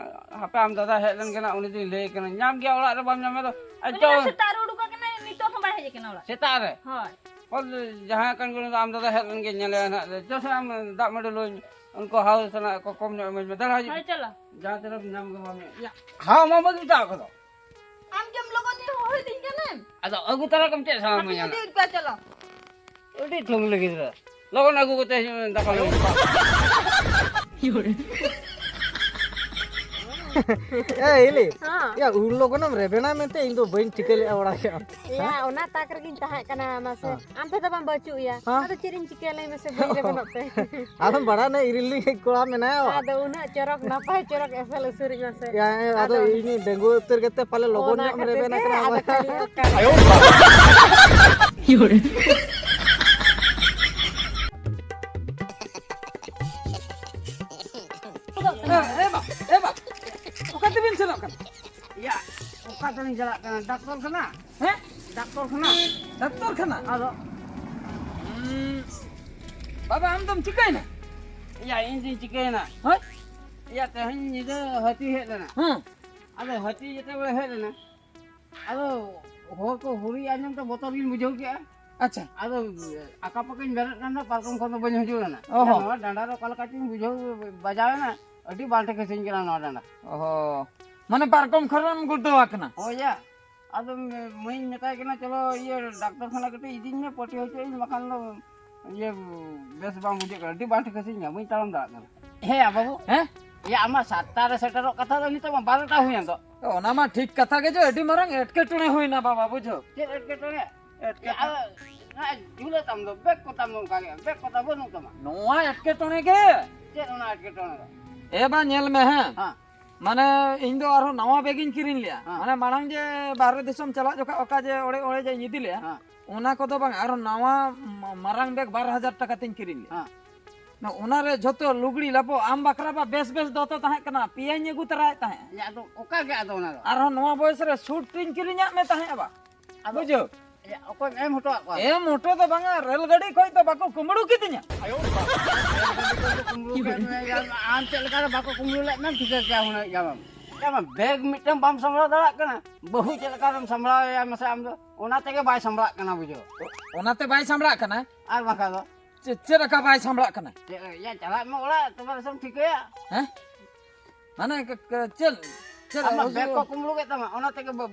ᱦᱟᱯᱮ ᱟᱢ ᱫᱟᱫᱟ ᱦᱮᱡ ᱞᱮᱱ ᱜᱮ ᱱᱟᱜ, ᱩᱱᱤ ᱫᱚᱧ ᱞᱟᱹᱭ ᱠᱟᱱᱟ, ᱧᱟᱢ ᱜᱮᱭᱟ ᱚᱲᱟᱜ ᱨᱮ ᱵᱟᱢ ᱧᱟᱢᱮ ᱫᱚ᱾ ᱟᱡ ᱩᱱᱤ ᱪᱚ ᱢᱟ ᱥᱮᱛᱟᱜ ᱨᱮ ᱩᱰᱩᱠ ᱟᱠᱟᱱᱟᱭ, ᱱᱤᱛᱚᱜ ᱦᱚᱸ ᱵᱟᱭ ᱦᱮᱡ ᱟᱠᱟᱱᱟ ᱚᱲᱟᱜ᱾ ᱥᱮᱛᱟᱜ ᱨᱮ? ᱦᱳᱭ᱾ ᱚ, ᱡᱟᱦᱟᱸ ᱠᱟᱱ ᱜᱮ ᱩᱱᱤ ᱫᱚ ᱟᱢ ᱫᱟᱫᱟ ᱦᱮᱡ ᱞᱮᱱ ᱜᱮ ᱧᱮᱞᱮᱭᱟ ᱱᱟᱜ᱾ ᱪᱚ ᱥᱮ ᱟᱢ ᱫᱟᱜ ᱢᱟᱹᱰᱤ ᱞᱩᱧ, ᱩᱱᱠᱩ ᱦᱟᱣ ᱥᱟᱱᱟᱭᱮᱫ ᱠᱚ, ᱠᱚᱢ ᱧᱚᱜ ᱤᱢᱟᱹᱧ ᱢᱮ᱾ ᱫᱟᱲᱟ ᱦᱤᱡᱩᱜ᱾ ᱦᱳᱭ, ᱪᱚᱞᱚ᱾ ᱡᱟᱦᱟᱸ ᱛᱤᱱᱟᱹᱜ ᱧᱟᱢ ᱜᱮ ᱵᱟᱢ ᱧᱟᱢ᱾ ᱭᱟ, ᱦᱟᱣ ᱢᱟ ᱵᱟᱹᱧ ᱢᱮᱛᱟᱣ ᱠᱚᱫᱚ᱾ ᱟᱢ ᱜᱮᱢ ᱞᱚᱜᱚᱱ ᱧᱚᱜ ᱦᱚᱦᱚᱭᱫᱤᱧ ᱠᱟᱱᱟᱢ᱾ ᱟᱫᱚ ᱟᱹᱜᱩ ᱛᱟᱨᱟ ᱠᱚᱢ ᱪᱮᱫ ᱥᱟᱱᱟ ᱦᱟᱯᱮ ᱢᱮᱭᱟ ᱤᱫᱤ ᱱᱟᱜ? ᱯᱮ, ᱪᱚᱞᱚ᱾ ᱟᱹᱰᱤ ᱴᱷᱩᱝᱞᱤ ᱜᱤᱫᱽᱨᱟᱹ᱾ ᱞᱚᱜᱚᱱ ᱟᱹᱜᱩ ᱠᱟᱛᱮ ᱫᱟᱠᱟ ᱞᱮ ᱡᱚᱢᱟ᱾ ᱮ, ᱦᱤᱞᱤ᱾ ᱦᱮᱸ᱾ ᱭᱟ, ᱩᱱ ᱞᱚᱜᱚᱱᱮᱢ ᱨᱮᱵᱮᱱᱟ ᱢᱮᱱᱛᱮ ᱤᱧ ᱫᱚ ᱵᱟᱹᱧ ᱴᱷᱤᱠᱟᱹ ᱞᱮᱫᱼᱟ ᱵᱟᱲᱟᱭ ᱠᱮᱫᱼᱟᱢ᱾ ᱭᱟ, ᱦᱮᱸ? ᱚᱱᱟ ᱛᱟᱠ ᱨᱮᱜᱤᱧ ᱛᱟᱦᱮᱸ ᱠᱟᱱᱟ, ᱢᱟᱥᱮ᱾ ᱦᱮᱸ᱾ ᱟᱢ ᱴᱷᱮᱱ ᱫᱚ ᱵᱟᱝ ᱵᱟᱹᱪᱩᱜ ᱭᱟ᱾ ᱦᱮᱸ᱾ ᱟᱫᱚ ᱪᱮᱫ ᱤᱧ ᱪᱤᱠᱟᱹᱭᱟ ᱞᱟᱹᱭ ᱢᱮᱥᱮ, ᱵᱟᱹᱧ ᱨᱮᱵᱮᱱᱚᱜ ᱛᱮ᱾ ᱟᱫᱚᱢ ᱵᱟᱲᱟᱭᱟ ᱱᱟ ᱤᱨᱤᱞ ᱨᱤᱱᱤᱡ ᱠᱚᱲᱟ ᱢᱮᱱᱟᱭᱟ᱾ ᱟᱫᱚ ᱩᱱᱟᱹᱜ ᱪᱚᱨᱚᱠ, ᱱᱟᱯᱟᱭ ᱪᱚᱨᱚᱠ ᱮᱥᱮᱞ ᱩᱥᱩᱞᱤᱡ ᱢᱟᱥᱮ᱾ ᱭᱟ, ᱟᱫᱚ ᱟᱫᱚ ᱤᱧ ᱰᱟᱺᱜᱩᱣᱟᱹ ᱩᱛᱟᱹᱨ ᱠᱟᱛᱮ ᱯᱟᱞᱮ ᱞᱚᱜᱚᱱ ᱚᱱᱟ ᱧᱚᱜ ᱮᱢ ᱠᱷᱟᱹᱛᱤᱨ ᱨᱮᱵᱮᱱ ᱛᱮ ᱟᱠᱟᱱᱟ ᱟᱫᱚ ᱵᱟᱲᱟᱭ᱾ ᱠᱷᱟᱹᱞᱤ ᱚᱠᱟ ᱨᱮ᱾ ᱟᱭᱳ ᱵᱟᱵᱟ᱾ ᱮ, ᱮ ᱵᱟ, ᱮ ᱵᱟ, ᱚᱠᱟ ᱛᱮᱵᱤᱱ ᱥᱮᱱᱚᱜ ᱠᱟᱱᱟ? ᱭᱟ, ᱚᱠᱟ ᱛᱮᱞᱤᱧ ᱪᱟᱞᱟᱜ ᱠᱟᱱᱟ? ᱰᱟᱠᱛᱚᱨ ᱠᱷᱟᱱᱟ᱾ ᱦᱮᱸ? ᱰᱟᱠᱛᱚᱨ ᱠᱷᱟᱱᱟ᱾ ᱰᱟᱠᱛᱚᱨ ᱠᱷᱟᱱᱟ? ᱟᱫᱚ, ᱩᱸ, ᱵᱟᱵᱟ, ᱟᱢ ᱫᱚᱢ ᱪᱤᱠᱟᱹᱭᱮᱱᱟ? ᱭᱟ, ᱤᱧ ᱫᱩᱧ ᱪᱤᱠᱟᱹᱭᱮᱱᱟ? ᱦᱮᱸ? ᱭᱟ, ᱛᱮᱦᱮᱧ ᱧᱤᱫᱟᱹ ᱦᱟᱹᱛᱤ ᱦᱮᱡ ᱞᱮᱱᱟ᱾ ᱦᱮᱸ᱾ ᱟᱫᱚ ᱦᱟᱹᱛᱤ ᱡᱮᱛᱮ ᱵᱮᱲᱮ ᱦᱮᱡ ᱞᱮᱱᱟ, ᱟᱫᱚ ᱦᱚᱲ ᱠᱚ ᱦᱩᱨᱤ ᱟᱸᱡᱚᱢ ᱛᱮ ᱵᱚᱛᱚᱨ ᱜᱤᱧ ᱵᱩᱡᱷᱟᱹᱣ ᱠᱮᱜᱼᱟ᱾ ᱟᱪᱪᱷᱟ᱾ ᱟᱫᱚ ᱟᱠᱟ ᱯᱟᱠᱟᱧ ᱵᱮᱨᱮᱫ ᱠᱟᱱ ᱛᱟᱦᱮᱸᱫ, ᱯᱟᱨᱠᱚᱢ ᱠᱷᱚᱱ ᱫᱚ ᱵᱟᱹᱧ ᱦᱤᱡᱩᱜ ᱞᱮᱱᱟ᱾ ᱚ ᱦᱚᱸ᱾ ᱱᱚᱣᱟ ᱰᱟᱸᱰᱟ ᱨᱮ ᱚᱠᱟ ᱞᱮᱠᱟ ᱪᱚᱧ ᱵᱩᱡᱷᱟᱹᱣ, ᱵᱟᱡᱟᱣ ᱮᱱᱟ, ᱟᱹᱰᱤ ᱵᱟᱝ ᱴᱷᱤᱠ ᱦᱟᱹᱥᱩᱧ ᱠᱟᱱᱟ ᱱᱚᱣᱟ ᱰᱟᱸᱰᱟ᱾ ᱚ ᱦᱚᱸ᱾ ᱢᱟᱱᱮ ᱯᱟᱨᱠᱚᱢ ᱠᱷᱚᱱᱮᱢ ᱜᱩᱲᱫᱟᱹᱣ ᱟᱠᱟᱱᱟ? ᱦᱳᱭ ᱭᱟ᱾ ᱟᱫᱚ ᱢᱟᱹᱭᱤᱧ ᱢᱮᱛᱟᱭ ᱠᱟᱱᱟ, "ᱪᱚᱞᱚ ᱤᱭᱟᱹ ᱰᱟᱠᱛᱚᱨ ᱠᱷᱟᱱᱟ ᱠᱟᱹᱴᱤᱡ ᱤᱫᱤᱧ ᱢᱮ, ᱯᱟᱹᱴᱤ ᱦᱚᱪᱚᱭᱤᱧ, ᱵᱟᱠᱷᱟᱱ ᱫᱚ ᱤᱭᱟᱹ ᱵᱮᱥ ᱵᱟᱝ ᱵᱩᱡᱷᱟᱹᱜ ᱠᱟᱱᱟ, ᱟᱹᱰᱤ ᱵᱟᱝ ᱴᱷᱤᱠ ᱦᱟᱹᱥᱩᱧ ᱠᱟᱱᱟ, ᱵᱟᱹᱧ ᱛᱟᱲᱟᱢ ᱫᱟᱲᱮᱭᱟᱜ ᱠᱟᱱᱟ᱾" ᱦᱮᱸ ᱭᱟ ᱵᱟᱹᱵᱩ᱾ ᱦᱮᱸ? ᱭᱟ, ᱟᱢᱟᱜ ᱥᱟᱛᱴᱟ ᱨᱮ ᱥᱮᱴᱮᱨᱚᱜ ᱠᱟᱛᱷᱟ ᱫᱚ, ᱱᱤᱛᱚᱜ ᱢᱟ ᱵᱟᱨᱚᱴᱟ ᱦᱩᱭᱮᱱ ᱫᱚ᱾ ᱚᱱᱟ ᱢᱟ ᱴᱷᱤᱠ ᱠᱟᱛᱷᱟ ᱜᱮ ᱡᱮ ᱟᱹᱰᱤ ᱢᱟᱨᱟᱝ ᱮᱴᱠᱮᱴᱚᱬᱮ ᱦᱩᱭᱱᱟ ᱵᱟᱵᱟ, ᱵᱩᱡᱷᱟᱹᱣ᱾ ᱪᱮᱫ ᱮᱴᱠᱮᱴᱚᱬᱮ? ᱮᱴᱠᱮᱴᱚᱬᱮ? ᱟᱨ ᱚᱱᱟ ᱡᱷᱩᱞᱟᱹ ᱛᱟᱢ ᱫᱚ, ᱵᱮᱜᱽ ᱠᱚ ᱛᱟᱢ ᱫᱚ ᱚᱱᱠᱟ ᱜᱮ, ᱵᱮᱜᱽ ᱠᱚ ᱛᱟᱢ ᱵᱟᱹᱱᱩᱜ ᱛᱟᱢᱟ᱾ ᱱᱚᱣᱟ ᱮᱴᱠᱮᱴᱚᱬᱮ ᱜᱮ᱾ ᱪᱮᱫ ᱚᱱᱟ ᱮᱴᱠᱮᱴᱚᱬᱮ ᱫᱚ? ᱮ ᱵᱟ, ᱧᱮᱞ ᱢᱮ, ᱦᱮᱸ᱾ ᱦᱮᱸ᱾ ᱢᱟᱱᱮ, ᱤᱧ ᱫᱚ ᱟᱨᱦᱚᱸ ᱱᱟᱣᱟ ᱵᱮᱜᱽ ᱤᱧ ᱠᱤᱨᱤᱧ ᱞᱮᱜᱼᱟ᱾ ᱦᱮᱸ᱾ ᱢᱟᱱᱮ, ᱢᱟᱲᱟᱝ ᱡᱮ ᱵᱟᱦᱨᱮ ᱫᱤᱥᱚᱢ ᱪᱟᱞᱟᱜ ᱡᱚᱠᱷᱟ ᱚᱠᱟ ᱡᱮ ᱚᱲᱮᱡ ᱚᱲᱮᱡ ᱤᱧ ᱤᱫᱤ ᱞᱮᱜᱼᱟ, ᱦᱮᱸ᱾ ᱚᱱᱟ ᱠᱚᱫᱚ ᱵᱟᱝ, ᱟᱨᱦᱚᱸ ᱱᱟᱣᱟ ᱢᱟ-, ᱢᱟᱨᱟᱝ ᱵᱮᱜᱽ ᱵᱟᱨ ᱦᱟᱡᱟᱨ ᱴᱟᱠᱟ ᱛᱤᱧ ᱠᱤᱨᱤᱧ ᱞᱮᱜᱼᱟ᱾ ᱦᱮᱸ᱾ ᱱᱚ-, ᱚᱱᱟ ᱨᱮ ᱡᱷᱚᱛᱚ ᱞᱩᱜᱽᱲᱤ ᱞᱟᱯᱚ ᱟᱢ ᱵᱟᱠᱷᱨᱟ ᱵᱟ ᱵᱮᱥ ᱵᱮᱥ ᱫᱚᱛᱚ ᱛᱟᱦᱮᱸ ᱠᱟᱱᱟ, ᱯᱮᱭᱟᱧ ᱟᱹᱜᱩ ᱛᱚᱨᱟᱭᱮᱫ ᱛᱟᱦᱮᱸᱫ᱾ ᱭᱟ, ᱟᱫᱚ ᱚᱠᱟ ᱜᱮ ᱟᱫᱚ ᱚᱱᱟ ᱫᱚ? ᱟᱨᱦᱚᱸ ᱱᱚᱣᱟ ᱵᱚᱭᱮᱥ ᱨᱮ ᱥᱩᱴ ᱤᱧ ᱠᱤᱨᱤᱧᱟᱫ ᱢᱮ ᱛᱟᱦᱮᱸᱫ ᱵᱟ᱾ ᱟᱫᱚ ᱵᱩᱡᱷᱟᱹᱣ? ᱮ, ᱚᱠᱚᱭᱮᱢ ᱮᱢ ᱦᱚᱴᱚᱣᱟᱫ ᱠᱚᱣᱟ? ᱮᱢ ᱦᱚᱴᱚ ᱫᱚ ᱵᱟᱝᱟ, ᱨᱮᱞ ᱜᱟᱹᱰᱤ ᱠᱷᱚᱡ ᱫᱚ ᱵᱟᱠᱚ ᱠᱩᱢᱵᱽᱲᱩ ᱠᱤᱫᱤᱧᱟ᱾ ᱠᱩᱢᱵᱽᱲᱩ ᱠᱮᱫ ᱢᱮᱭᱟ, ᱟᱢ ᱪᱮᱫ ᱞᱮᱠᱟ ᱨᱮ ᱵᱟᱠᱚ ᱠᱩᱢᱵᱽᱲᱩ ᱞᱮᱫ ᱢᱮᱭᱟ, ᱴᱷᱤᱠᱟᱹ ᱠᱮᱭᱟ ᱦᱩᱱᱟᱹᱝ ᱜᱮ ᱟᱢ᱾ ᱧᱮᱞ ᱢᱮ, ᱵᱮᱜᱽ ᱢᱤᱫᱴᱟᱝ ᱵᱟᱢ ᱥᱟᱢᱵᱲᱟᱣ ᱫᱟᱲᱮᱭᱟᱜ ᱠᱟᱱᱟ, ᱵᱟᱹᱦᱩ ᱪᱮᱫ ᱞᱮᱠᱟ ᱨᱮᱢ ᱥᱟᱢᱵᱲᱟᱣ ᱮᱭᱟ ᱢᱟᱥᱮ ᱟᱢ ᱫᱚ? ᱚᱱᱟ ᱛᱮᱜᱮ ᱵᱟᱭ ᱥᱟᱢᱵᱲᱟᱜ ᱠᱟᱱᱟ, ᱵᱩᱡᱷᱟᱹᱣ᱾ ᱚᱱᱟᱛᱮ ᱵᱟᱭ ᱥᱟᱢᱵᱲᱟᱜ ᱠᱟᱱᱟ? ᱟᱨ ᱵᱟᱝᱠᱷᱟᱱ ᱫᱚ? ᱪᱮᱫ, ᱪᱮᱫ ᱞᱮᱠᱟ ᱵᱟᱭ ᱥᱟᱢᱵᱲᱟᱜ ᱠᱟᱱᱟ? ᱪᱮᱫ, ᱭᱟ, ᱪᱟᱞᱟᱜ ᱢᱮ ᱚᱲᱟᱜ, ᱛᱚᱵᱮ ᱥᱮᱢ ᱴᱷᱤᱠᱟᱹᱭᱟ᱾ ᱦᱮᱸ? ᱢᱟᱱᱮ, ᱠ-, ᱠ-, ᱪᱮᱫ, ᱪᱮᱫ ᱟᱢᱟᱜ ᱵᱮᱜᱽ ᱚᱥᱩᱵᱤᱫᱷᱟ? ᱠᱚ ᱠᱩᱢᱵᱽᱲᱩ ᱠᱮᱫ ᱛᱟᱢᱟ, ᱚᱱᱟ ᱛᱮᱜᱮ ᱵᱟ-,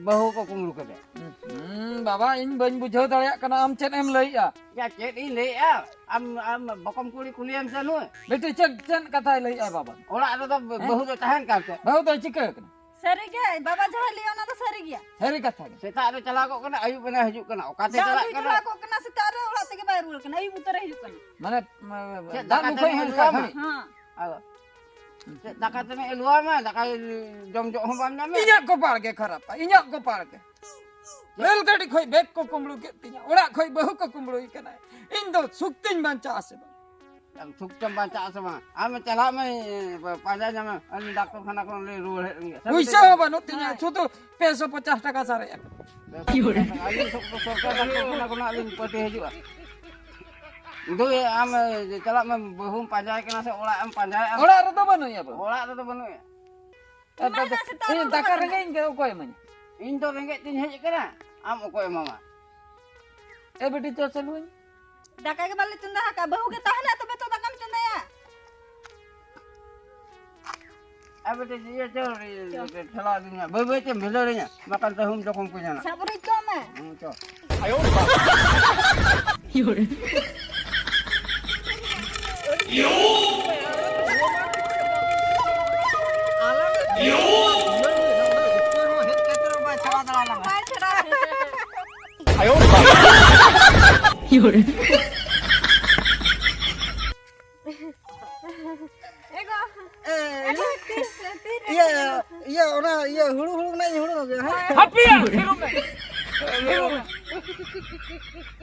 ᱵᱟᱹᱦᱩ ᱠᱚ ᱠᱩᱢᱵᱽᱲᱩ ᱠᱮᱫᱮ᱾ ᱦᱩᱸ, ᱵᱟᱵᱟ, ᱤᱧ ᱵᱟᱹᱧ ᱵᱩᱡᱷᱟᱹᱣ ᱫᱟᱲᱮᱭᱟᱜ ᱠᱟᱱᱟ, ᱟᱢ ᱪᱮᱫ ᱮᱢ ᱞᱟᱹᱭᱮᱜᱼᱟ? ᱭᱟ, ᱪᱮᱫ ᱤᱧ ᱞᱟᱹᱭᱮᱜᱼᱟ? ᱟᱢ, ᱟᱢ ᱵᱚᱠᱚᱢ ᱠᱩᱲᱤ ᱠᱩᱞᱤᱭᱮᱢ ᱥᱮ ᱱᱩᱭ᱾ ᱵᱤᱴᱤ, ᱪᱮᱫ, ᱪᱮᱫ ᱠᱟᱛᱷᱟᱭ ᱞᱟᱹᱭᱮᱜᱼᱟ ᱵᱟᱵᱟ? ᱚᱲᱟᱜ ᱨᱮᱫᱚ ᱵᱟᱹᱦᱩ ᱫᱚ ᱛᱟᱦᱮᱱ ᱠᱟᱱ ᱛᱮ᱾ ᱵᱟᱹᱦᱩ ᱫᱚᱭ ᱪᱤᱠᱟᱹ ᱠᱟᱱᱟ? ᱥᱟᱹᱨᱤ ᱜᱮ, ᱵᱟᱵᱟ ᱡᱟᱦᱟᱸᱭ ᱞᱟᱹᱭᱟ ᱚᱱᱟ ᱫᱚ ᱥᱟᱹᱨᱤ ᱜᱮᱭᱟ᱾ ᱥᱟᱹᱨᱤ ᱠᱟᱛᱷᱟ ᱜᱮ᱾ ᱥᱮᱛᱟᱜ ᱨᱮ ᱪᱟᱞᱟᱣ ᱠᱚᱜ ᱠᱟᱱᱟ, ᱟᱹᱭᱩᱵ ᱮᱱᱟ ᱦᱤᱡᱩᱜ ᱠᱟᱱᱟ, ᱚᱠᱟᱛᱮ ᱫᱟᱜ ᱪᱟᱞᱟᱜ ᱟᱹᱜᱩᱭ ᱠᱟᱱᱟ? ᱪᱟᱞᱟᱣ ᱠᱚᱜ ᱠᱟᱱᱟ ᱥᱮᱛᱟᱜ ᱨᱮ, ᱚᱲᱟᱜ ᱛᱮᱜᱮ ᱵᱟᱭ ᱨᱩᱣᱟᱹᱲ ᱠᱟᱱᱟ, ᱟᱹᱭᱩᱵ ᱩᱛᱟᱹᱨ ᱮ ᱦᱤᱡᱩᱜ ᱠᱟᱱᱟ᱾ ᱢᱟᱱᱮ, ᱪᱮᱫ ᱫᱟᱜ ᱫᱟᱠᱟ ᱞᱩ ᱠᱷᱚᱡ ᱛᱮᱢ ᱦᱚᱸ ᱮᱢ ᱚᱱᱠᱟ ᱠᱟᱜ ᱢᱮ? ᱜᱷᱟᱹᱲᱤᱡ᱾ ᱦᱮᱸ᱾ ᱟᱫᱚ ᱪᱮᱫ ᱫᱟᱠᱟ ᱛᱮᱢ ᱮᱞᱣᱟ ᱢᱮ, ᱫᱟᱠᱟ ᱡᱚᱢ ᱡᱚᱜ ᱦᱚᱸ ᱵᱟᱢ ᱧᱟᱢᱮᱫ᱾ ᱤᱧᱟᱹᱜ ᱠᱚᱯᱟᱲ ᱜᱮ ᱠᱷᱟᱨᱟᱯᱟ, ᱤᱧᱟᱹᱜ ᱠᱚᱯᱟᱲ ᱜᱮ᱾ ᱨᱮᱞ ᱜᱟᱹᱰᱤ ᱠᱷᱚᱡ ᱵᱮᱜᱽ ᱠᱚ ᱠᱩᱢᱵᱽᱲᱩ ᱠᱮᱫ ᱛᱤᱧᱟ, ᱚᱲᱟᱜ ᱠᱷᱚᱡ ᱵᱟᱹᱦᱩ ᱠᱚ ᱠᱩᱢᱵᱽᱲᱩᱭ ᱠᱟᱱᱟ᱾ ᱤᱧ ᱫᱚ ᱥᱩᱠ ᱛᱤᱧ ᱵᱟᱧᱪᱟᱜᱼᱟ ᱥᱮ ᱵᱟᱝ? ᱟᱢ ᱥᱩᱠ ᱛᱮᱢ ᱵᱟᱧᱪᱟᱜᱼᱟ ᱥᱮ ᱵᱟᱝ? ᱟᱢ ᱪᱟᱞᱟᱜ ᱢᱮ, ᱯᱟᱸᱡᱟ ᱧᱟᱢᱮ, ᱩᱱᱤ ᱰᱟᱠᱛᱚᱨ ᱠᱷᱟᱱᱟ ᱠᱷᱚᱱ ᱞᱮ ᱨᱩᱣᱟᱹᱲ ᱦᱮᱡ ᱞᱮᱱ ᱜᱮ᱾ ᱯᱩᱭᱥᱟᱹ ᱦᱚᱸ ᱵᱟᱹᱱᱩᱜ ᱛᱤᱧᱟ, ᱦᱮᱸ᱾ ᱥᱩᱫᱷᱩ ᱯᱮ ᱥᱚ ᱯᱚᱪᱟᱥ ᱴᱟᱠᱟ ᱥᱟᱨᱮᱡ ᱟᱠᱟᱱᱟ᱾ ᱟᱹᱞᱤᱧ ᱥᱚᱨᱠᱟᱨ ᱰᱟᱠᱛᱚᱨ ᱠᱷᱟᱱᱟ ᱠᱷᱚᱱᱟᱜ ᱞᱤᱧ ᱯᱟᱹᱴᱤ ᱦᱤᱡᱩᱜᱼᱟ᱾ ᱫᱩᱭ, ᱟᱢ ᱪᱟᱞᱟᱜ ᱢᱮ, ᱵᱟᱹᱦᱩᱢ ᱯᱟᱸᱡᱟᱭ ᱠᱟᱱᱟ ᱥᱮ ᱚᱲᱟᱜ ᱮᱢ ᱯᱟᱸᱡᱟᱭᱟ? ᱚᱲᱟᱜ ᱨᱮᱫᱚ ᱵᱟᱹᱱᱩᱜ ᱮᱭᱟ ᱵᱟᱹᱦᱩ᱾ ᱚᱲᱟᱜ ᱨᱮᱫᱚ ᱵᱟᱹᱱᱩᱜ ᱮᱭᱟ᱾ ᱮᱢᱟᱭ ᱢᱮ, ᱥᱮᱛᱟᱜ ᱤᱧ ᱨᱮ ᱫᱟᱠᱟ ᱪᱟᱞᱟᱜ ᱨᱮᱸᱜᱮᱡ ᱤᱧ ᱠᱟᱱᱟ, ᱚᱠᱚᱭ ᱤᱢᱟᱹᱧᱟ? ᱤᱧ ᱫᱚ ᱨᱮᱸᱜᱮᱡ ᱛᱤᱧ ᱦᱮᱡ ᱟᱠᱟᱱᱟ, ᱟᱢ ᱚᱠᱚᱭ ᱮᱢᱟᱢᱟ? ᱮ ᱵᱤᱴᱤ, ᱪᱚ ᱥᱟᱹᱞᱩᱭ᱾ ᱫᱟᱠᱟ ᱜᱮ ᱵᱟᱞᱮ ᱪᱚᱸᱫᱟ ᱟᱠᱟᱫ, ᱵᱟᱹᱦᱩ ᱜᱮ ᱛᱟᱦᱮᱱᱟ ᱛᱚᱵᱮ ᱛᱚ ᱫᱟᱠᱟᱢ ᱪᱚᱸᱫᱟᱭᱟ᱾ ᱮ ᱵᱤᱴᱤ, ᱤᱭᱟᱹ ᱪᱚ, ᱤᱭᱟᱹ, ᱪᱚ᱾ ᱴᱷᱮᱞᱟᱣ ᱫᱤᱧᱟ, ᱵᱟᱹᱭ ᱵᱟᱹᱭ ᱛᱮᱢ ᱵᱷᱤᱸᱫᱟᱹᱲᱤᱧᱟ, ᱵᱟᱠᱷᱟᱱ ᱛᱟᱹᱦᱩᱢ ᱡᱚᱠᱷᱚᱱ ᱠᱚ ᱧᱟᱢᱟ᱾ ᱥᱟᱵ ᱨᱩᱡ ᱠᱚᱜ ᱢᱮ᱾ ᱦᱩᱸ, ᱪᱚ᱾ ᱵᱟᱭ ᱪᱷᱟᱲᱟᱣ᱾ ᱮᱜᱳ᱾ ᱮ, ᱟᱞᱮ ᱛᱤᱥ, ᱛᱤᱥ ᱤᱭᱟᱹ, ᱤᱭᱟᱹ, ᱚᱱᱟ ᱤᱭᱟᱹ ᱦᱩᱲᱩ, ᱦᱩᱲᱩ ᱨᱮᱱᱟᱜ ᱤᱧ ᱦᱩᱲᱩ ᱜᱮ, ᱦᱮᱸ? ᱦᱟᱯᱮᱭᱟ, ᱛᱷᱤᱨᱚᱜ ᱢᱮ᱾ ᱛᱷᱤᱨᱚᱜ ᱢᱮ᱾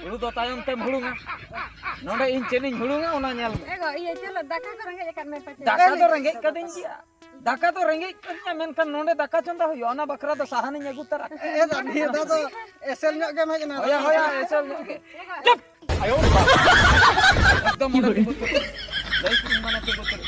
ᱦᱩᱲᱩ ᱫᱚ ᱛᱟᱭᱚᱢ ᱛᱮᱢ ᱦᱩᱲᱩᱝᱟ᱾ ᱱᱚᱰᱮ ᱤᱧ ᱪᱮᱫ ᱤᱧ ᱦᱩᱲᱩᱝᱟ, ᱚᱱᱟ ᱧᱮᱞ ᱢᱮ᱾ ᱮᱜᱳ, ᱤᱭᱟᱹ, ᱪᱚᱞᱚ, ᱫᱟᱠᱟ ᱠᱚ ᱨᱮᱸᱜᱮᱡ ᱟᱠᱟᱫ ᱢᱮ ᱯᱟᱪᱮ᱾ ᱫᱟᱠᱟ ᱫᱚ ᱨᱮᱸᱜᱮᱡ ᱠᱟᱹᱫᱤᱧ ᱜᱮᱭᱟ᱾ ᱫᱟᱠᱟ ᱫᱚ ᱨᱮᱸᱜᱮᱡ ᱠᱟᱹᱫᱤᱧᱟ, ᱢᱮᱱᱠᱷᱟᱱ ᱱᱚᱰᱮ ᱫᱟᱠᱟ ᱪᱚᱸᱫᱟ ᱦᱩᱭᱩᱜᱼᱟ, ᱚᱱᱟ ᱵᱟᱠᱷᱨᱟ ᱫᱚ ᱥᱟᱦᱟᱱᱤᱧ ᱟᱹᱜᱩ ᱛᱟᱨᱟ᱾ ᱮ, ᱫᱟ, ᱱᱤᱭᱟᱹ ᱫᱷᱟᱣ ᱫᱚ ᱮᱥᱮᱞ ᱧᱚᱜ ᱜᱮᱢ ᱦᱮᱡ ᱮᱱᱟ᱾ ᱦᱳᱭᱟ, ᱦᱳᱭᱟ, ᱮᱥᱮᱞ ᱧᱚᱜ ᱜᱮ᱾ ᱮᱜᱳ᱾ ᱪᱩᱯ! ᱟᱭᱳ ᱵᱟᱵᱟ᱾ ᱮᱠᱫᱚᱢ ᱚᱸᱰᱮ ᱛᱤᱸᱜᱩ ᱩᱛᱟᱹᱨ᱾ ᱞᱟᱹᱭ ᱠᱮᱫᱟᱹᱧ ᱢᱟᱱᱮ ᱛᱤᱸᱜᱩ ᱩᱛᱟᱹᱨ᱾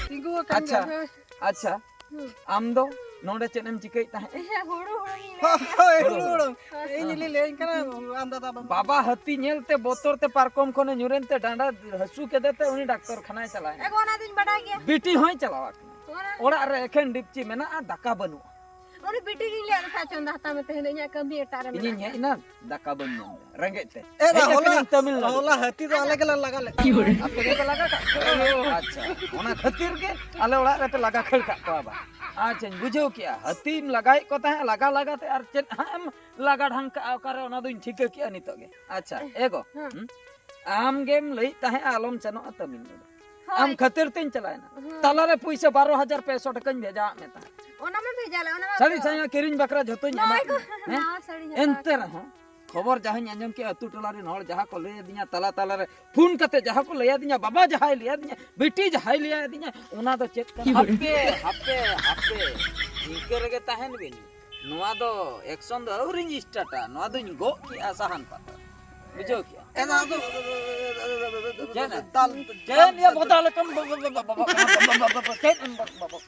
ᱛᱤᱸᱜᱩ ᱟᱠᱟᱱ ᱟᱪᱪᱷᱟ, ᱜᱮᱭᱟ, ᱦᱳᱭ᱾ ᱟᱪᱪᱷᱟ᱾ ᱦᱩᱸ᱾ ᱟᱢ ᱫᱚ ᱱᱚᱰᱮ ᱪᱮᱫ ᱮᱢ ᱪᱤᱠᱟᱹᱭᱮᱫ ᱛᱟᱦᱮᱸᱫ? ᱦᱮᱸ, ᱦᱩᱲᱩ, ᱦᱩᱲᱩ ᱜᱤᱧ ᱞᱟᱹᱭᱮᱫ ᱦᱳᱭ, ᱛᱟᱦᱮᱸᱫ᱾ ᱦᱩᱲᱩ, ᱦᱩᱲᱩ᱾ ᱦᱳᱭ᱾ ᱤᱧ ᱞᱤᱧ ᱞᱟᱹᱭᱟᱹᱧ ᱠᱟᱱᱟ, ᱟᱢ ᱫᱟᱫᱟ ᱵᱟᱹᱵᱩ᱾ ᱵᱟᱵᱟ ᱦᱟᱹᱛᱤ ᱧᱮᱞᱛᱮ ᱵᱚᱛᱚᱨ ᱛᱮ ᱯᱟᱨᱠᱚᱢ ᱠᱷᱚᱱᱮ ᱧᱩᱨᱮᱱ ᱛᱮ ᱰᱟᱸᱰᱟ ᱦᱟᱹᱥᱩ ᱠᱮᱫᱮ ᱛᱮ ᱩᱱᱤ ᱰᱟᱠᱛᱚᱨ ᱠᱷᱟᱱᱟᱭ ᱪᱟᱞᱟᱣᱮᱱᱟ᱾ ᱮᱜᱳ, ᱚᱱᱟ ᱫᱚᱧ ᱵᱟᱰᱟᱭ ᱜᱮᱭᱟ᱾ ᱵᱤᱴᱤ ᱦᱚᱸᱭ ᱪᱟᱞᱟᱣ ᱟᱠᱟᱱᱟ᱾ ᱚᱱᱟ ᱚᱲᱟᱜ ᱨᱮ ᱮᱠᱷᱮᱱ ᱰᱤᱯᱪᱤ ᱢᱮᱱᱟᱜᱼᱟ, ᱫᱟᱠᱟ ᱵᱟᱹᱱᱩᱜᱼᱟ᱾ ᱩᱱᱤ ᱵᱤᱴᱤ ᱜᱤᱧ ᱞᱟᱹᱭᱟᱫ ᱫᱚ ᱛᱟᱦᱮᱸᱫ, ᱪᱚᱸᱫᱟ ᱦᱟᱛᱟᱲ ᱢᱮ, ᱛᱮᱦᱮᱧ ᱫᱚ ᱤᱧᱟᱹᱜ ᱠᱟᱹᱢᱤ ᱮᱴᱟᱜ ᱨᱮ ᱤᱧᱤᱧ ᱢᱮᱱᱟᱜᱼᱟ᱾ ᱦᱮᱡ ᱮᱱᱟ, ᱫᱟᱠᱟ ᱵᱟᱹᱧ ᱧᱟᱢ ᱞᱮᱫᱟ, ᱨᱮᱸᱜᱮᱡ ᱛᱮ᱾ ᱮ, ᱦᱮᱡ ᱦᱚᱞᱟ, ᱟᱠᱟᱱᱟᱹᱧ ᱛᱟᱹᱢᱤᱞᱱᱟᱲᱩ᱾ ᱦᱚᱞᱟ ᱦᱟᱹᱛᱤ ᱫᱚ ᱟᱞᱮ ᱜᱮᱞᱮ ᱞᱟᱜᱟ ᱞᱮᱫ ᱠᱚᱣᱟ᱾ ᱟᱯᱮ ᱜᱮᱯᱮ ᱞᱟᱜᱟ ᱠᱟᱜ ᱠᱚᱣᱟ? ᱟᱪᱪᱷᱟ, ᱚᱱᱟ ᱠᱷᱟᱹᱛᱤᱨ ᱜᱮ ᱟᱞᱮ ᱚᱲᱟᱜ ᱨᱮᱯᱮ ᱞᱟᱜᱟ ᱠᱷᱟᱹᱲ ᱠᱟᱜ ᱠᱚᱣᱟ ᱵᱟ? ᱟᱪᱪᱷᱟᱧ ᱵᱩᱡᱷᱟᱹᱣ ᱠᱮᱜᱼᱟ, ᱦᱟᱹᱛᱤᱢ ᱞᱟᱜᱟᱭᱮᱫ ᱠᱚ ᱛᱟᱦᱮᱸᱫ, ᱞᱟᱜᱟ ᱞᱟᱜᱟ ᱛᱮ ᱟᱨ ᱪᱮᱫ ᱦᱟᱸᱜ ᱮᱢ ᱞᱟᱜᱟ ᱰᱷᱟᱝ ᱠᱟᱜᱼᱟ, ᱚᱠᱟᱨᱮ, ᱚᱱᱟ ᱫᱚᱧ ᱴᱷᱤᱠᱟᱹ ᱠᱮᱜᱼᱟ ᱱᱤᱛᱚᱜ ᱜᱮ᱾ ᱟᱪᱪᱷᱟ, ᱮ ᱜᱚ, ᱦᱮᱸ᱾ ᱦᱩᱸ? ᱟᱢ ᱜᱮᱢ ᱞᱟᱹᱭᱮᱫ ᱛᱟᱦᱮᱸᱫ ᱟᱞᱚᱢ ᱥᱮᱱᱚᱜᱼᱟ ᱛᱟᱹᱢᱤᱞᱱᱟᱲᱩ᱾ ᱦᱳᱭ᱾ ᱟᱢ ᱠᱷᱟᱹᱛᱤᱨ ᱛᱮᱧ ᱪᱟᱞᱟᱣᱮᱱᱟ᱾ ᱦᱳᱭ᱾ ᱛᱟᱞᱟᱨᱮ ᱯᱩᱭᱥᱟᱹ ᱵᱟᱨᱚ ᱦᱟᱡᱟᱨ ᱯᱮ ᱥᱚ ᱴᱟᱠᱟᱧ ᱵᱷᱮᱡᱟᱣᱟᱫ ᱢᱮ ᱛᱟᱦᱮᱸᱫ᱾ ᱚᱱᱟ ᱢᱟ ᱵᱷᱮᱡᱟ ᱞᱮ, ᱚᱱᱟ ᱢᱟ ᱥᱟᱹᱲᱤ ᱛᱚ᱾ ᱥᱟᱭᱟ ᱠᱤᱨᱤᱧ ᱵᱟᱠᱷᱨᱟ ᱡᱷᱚᱛᱚᱧ ᱱᱚᱣᱟ ᱮᱢᱟᱫ ᱠᱚ, ᱢᱮ᱾ ᱦᱮᱸ? ᱱᱟᱣᱟ ᱥᱟᱹᱲᱤᱧ ᱦᱟᱛᱟᱣ ᱮᱱᱛᱮ ᱠᱟᱫᱟ᱾ ᱨᱮᱦᱚᱸ ᱠᱷᱚᱵᱚᱨ ᱡᱟᱦᱟᱸᱧ ᱟᱸᱡᱚᱢ ᱠᱮᱜᱼᱟ, ᱟᱹᱛᱩ ᱴᱚᱞᱟ ᱨᱮᱱ ᱦᱚᱲ ᱡᱟᱦᱟᱸ ᱠᱚ ᱞᱟᱹᱭ ᱟᱹᱫᱤᱧᱟ, ᱛᱟᱞᱟ ᱛᱟᱞᱟ ᱨᱮ ᱯᱷᱳᱱ ᱠᱟᱛᱮ ᱡᱟᱦᱟᱸ ᱠᱚ ᱞᱟᱹᱭ ᱟᱹᱫᱤᱧᱟ, ᱵᱟᱵᱟ ᱡᱟᱦᱟᱸᱭ ᱞᱟᱹᱭ ᱟᱹᱫᱤᱧᱟ, ᱵᱤᱴᱤ ᱡᱟᱦᱟᱸᱭ ᱞᱟᱹᱭ ᱟᱹᱫᱤᱧᱟ, ᱚᱱᱟ ᱫᱚ ᱪᱮᱫ ᱠᱟᱱᱟ? ᱦᱟᱯᱮ, ᱦᱟᱯᱮ, ᱦᱟᱯᱮ, ᱤᱱᱠᱟᱹ ᱨᱮᱜᱮ ᱛᱟᱦᱮᱱ ᱵᱤᱱ᱾ ᱱᱚᱣᱟ ᱫᱚ ᱮᱠᱥᱚᱱ ᱫᱚ ᱟᱹᱣᱨᱤᱧ ᱥᱴᱟᱨᱴᱟ, ᱱᱚᱣᱟ ᱫᱚᱧ ᱜᱚᱜ ᱠᱮᱜᱼᱟ ᱥᱟᱦᱟᱱ ᱯᱟᱛᱲᱟ᱾ ᱵᱩᱡᱷᱟᱹᱣ ᱠᱮᱜᱼᱟ? ᱮ, ᱱᱚᱣᱟ ᱫᱚ ᱪᱮᱫ? ᱫᱟᱞ, ᱪᱮᱫ ᱭᱟ ᱵᱚᱫᱟ ᱞᱮᱠᱟᱢ ᱵᱚ-, ᱵᱚ-, ᱪᱮᱫ ᱮᱢ ᱵᱚ-, ᱵᱚ-, ᱵᱚ-,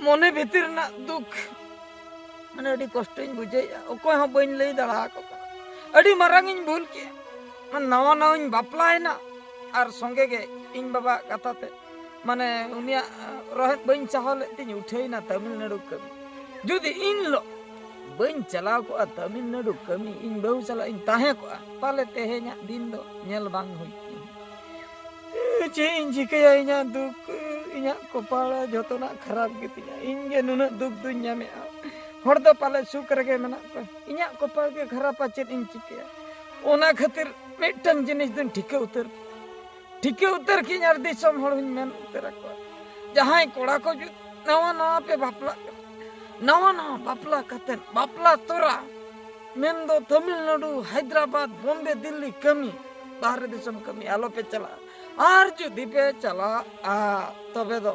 ᱢᱚᱱᱮ ᱵᱷᱤᱛᱤᱨ ᱨᱮᱱᱟᱜ ᱫᱩᱠ, ᱢᱟᱱᱮ ᱟᱹᱰᱤ ᱠᱚᱥᱴᱚᱧ ᱵᱩᱡᱷᱟᱹᱣᱮᱫᱼᱟ᱾ ᱚᱠᱚᱭ ᱦᱚᱸ ᱵᱟᱹᱧ ᱞᱟᱹᱭ ᱫᱟᱲᱮ ᱟᱠᱚ ᱠᱟᱱᱟ᱾ ᱟᱹᱰᱤ ᱢᱟᱨᱟᱝ ᱤᱧ ᱵᱷᱩᱞ ᱠᱮᱫᱼᱟ᱾ ᱢᱟᱱᱮ ᱱᱟᱣᱟ ᱱᱟᱣᱟᱧ ᱵᱟᱯᱞᱟᱭᱮᱱᱟ ᱟᱨ ᱥᱚᱸᱜᱮ ᱜᱮ ᱤᱧ ᱵᱟᱵᱟᱣᱟᱜ ᱠᱟᱛᱷᱟ ᱛᱮ, ᱢᱟᱱᱮ ᱩᱱᱤᱭᱟᱜ ᱨᱚᱦᱮᱫ ᱵᱟᱹᱧ ᱥᱟᱦᱟᱣ ᱞᱮᱫ ᱛᱤᱧ ᱩᱴᱷᱟᱹᱭᱮᱱᱟ ᱛᱟᱢᱤᱞᱱᱟᱹᱲᱩ ᱠᱟᱹᱢᱤ᱾ ᱡᱩᱫᱤ ᱤᱧ ᱦᱤᱞᱳᱜ ᱵᱟᱹᱧ ᱪᱟᱞᱟᱣ ᱠᱚᱜᱼᱟ ᱛᱟᱢᱤᱞᱱᱟᱹᱲᱩ ᱠᱟᱹᱢᱤ, ᱤᱧ ᱵᱟᱹᱦᱩ ᱥᱟᱞᱟᱜ ᱤᱧ ᱛᱟᱦᱮᱸ ᱠᱚᱜᱼᱟ, ᱯᱟᱞᱮ ᱛᱮᱦᱮᱧᱟᱜ ᱫᱤᱱ ᱫᱚ ᱧᱮᱞ ᱵᱟᱝ ᱦᱩᱭ ᱠᱚᱜᱼᱟ᱾ ᱪᱮᱫ ᱤᱧ ᱪᱤᱠᱟᱹᱭᱟ? ᱤᱧᱟᱹᱜ ᱫᱩᱠ, ᱤᱧᱟᱹᱜ ᱠᱚᱯᱟᱲ ᱡᱷᱚᱛᱚᱱᱟᱜ ᱠᱷᱟᱨᱟᱯ ᱜᱮᱛᱤᱧᱟ᱾ ᱤᱧ ᱜᱮ ᱱᱩᱱᱟᱹᱜ ᱫᱩᱠ ᱫᱩᱧ ᱧᱟᱢᱮᱫᱼᱟ᱾ ᱦᱚᱲ ᱫᱚ ᱯᱟᱞᱮ ᱥᱩᱠ ᱨᱮᱜᱮ ᱢᱮᱱᱟᱜ ᱠᱚᱣᱟ, ᱤᱧᱟᱹᱜ ᱠᱚᱯᱟᱲ ᱜᱮ ᱠᱷᱟᱨᱟᱯᱟ᱾ ᱪᱮᱫ ᱤᱧ ᱪᱤᱠᱟᱹᱭᱟ? ᱚᱱᱟ ᱠᱷᱟᱹᱛᱤᱨ ᱢᱤᱫᱴᱟᱝ ᱡᱤᱱᱤᱥ ᱫᱚᱧ ᱴᱷᱤᱠᱟᱹ ᱩᱛᱟᱹᱨ ᱠᱮᱫᱟ᱾ ᱴᱷᱤᱠᱟᱹ ᱩᱛᱟᱹᱨ ᱠᱤᱧ ᱟᱨ ᱫᱤᱥᱚᱢ ᱦᱚᱲ ᱦᱚᱧ ᱢᱮᱱ ᱩᱛᱟᱹᱨ ᱟᱠᱚᱣᱟ, ᱡᱟᱦᱟᱸᱭ ᱠᱚᱲᱟ ᱠᱚ ᱡᱩᱫᱤ ᱱᱟᱣᱟ ᱱᱟᱣᱟ ᱯᱮ ᱵᱟᱯᱞᱟᱜ ᱠᱟᱱᱟ, ᱱᱟᱣᱟ ᱱᱟᱣᱟ ᱵᱟᱯᱞᱟ ᱠᱟᱛᱮᱫ, ᱵᱟᱯᱞᱟ ᱛᱚᱨᱟ ᱢᱮᱱᱫᱚ ᱛᱟᱢᱤᱞᱱᱟᱲᱩ, ᱦᱟᱭᱫᱨᱟᱵᱟᱫᱽ, ᱵᱚᱢᱵᱮ, ᱫᱤᱞᱞᱤ ᱠᱟᱹᱢᱤ, ᱵᱟᱦᱨᱮ ᱫᱤᱥᱚᱢ ᱠᱟᱹᱢᱤ ᱟᱞᱚᱯᱮ ᱪᱟᱞᱟᱜᱼᱟ᱾ ᱟᱨ ᱡᱩᱫᱤ ᱯᱮ ᱪᱟᱞᱟᱜᱼᱟ, ᱛᱚᱵᱮ ᱫᱚ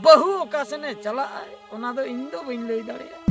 ᱵᱟᱹᱦᱩ ᱚᱠᱟ ᱥᱮᱱᱮ ᱪᱟᱞᱟᱜᱼᱟᱭ, ᱚᱱᱟ ᱫᱚ ᱤᱧ ᱫᱚ ᱵᱟᱹᱧ ᱞᱟᱹᱭ ᱫᱟᱲᱮᱭᱟᱜᱼᱟ᱾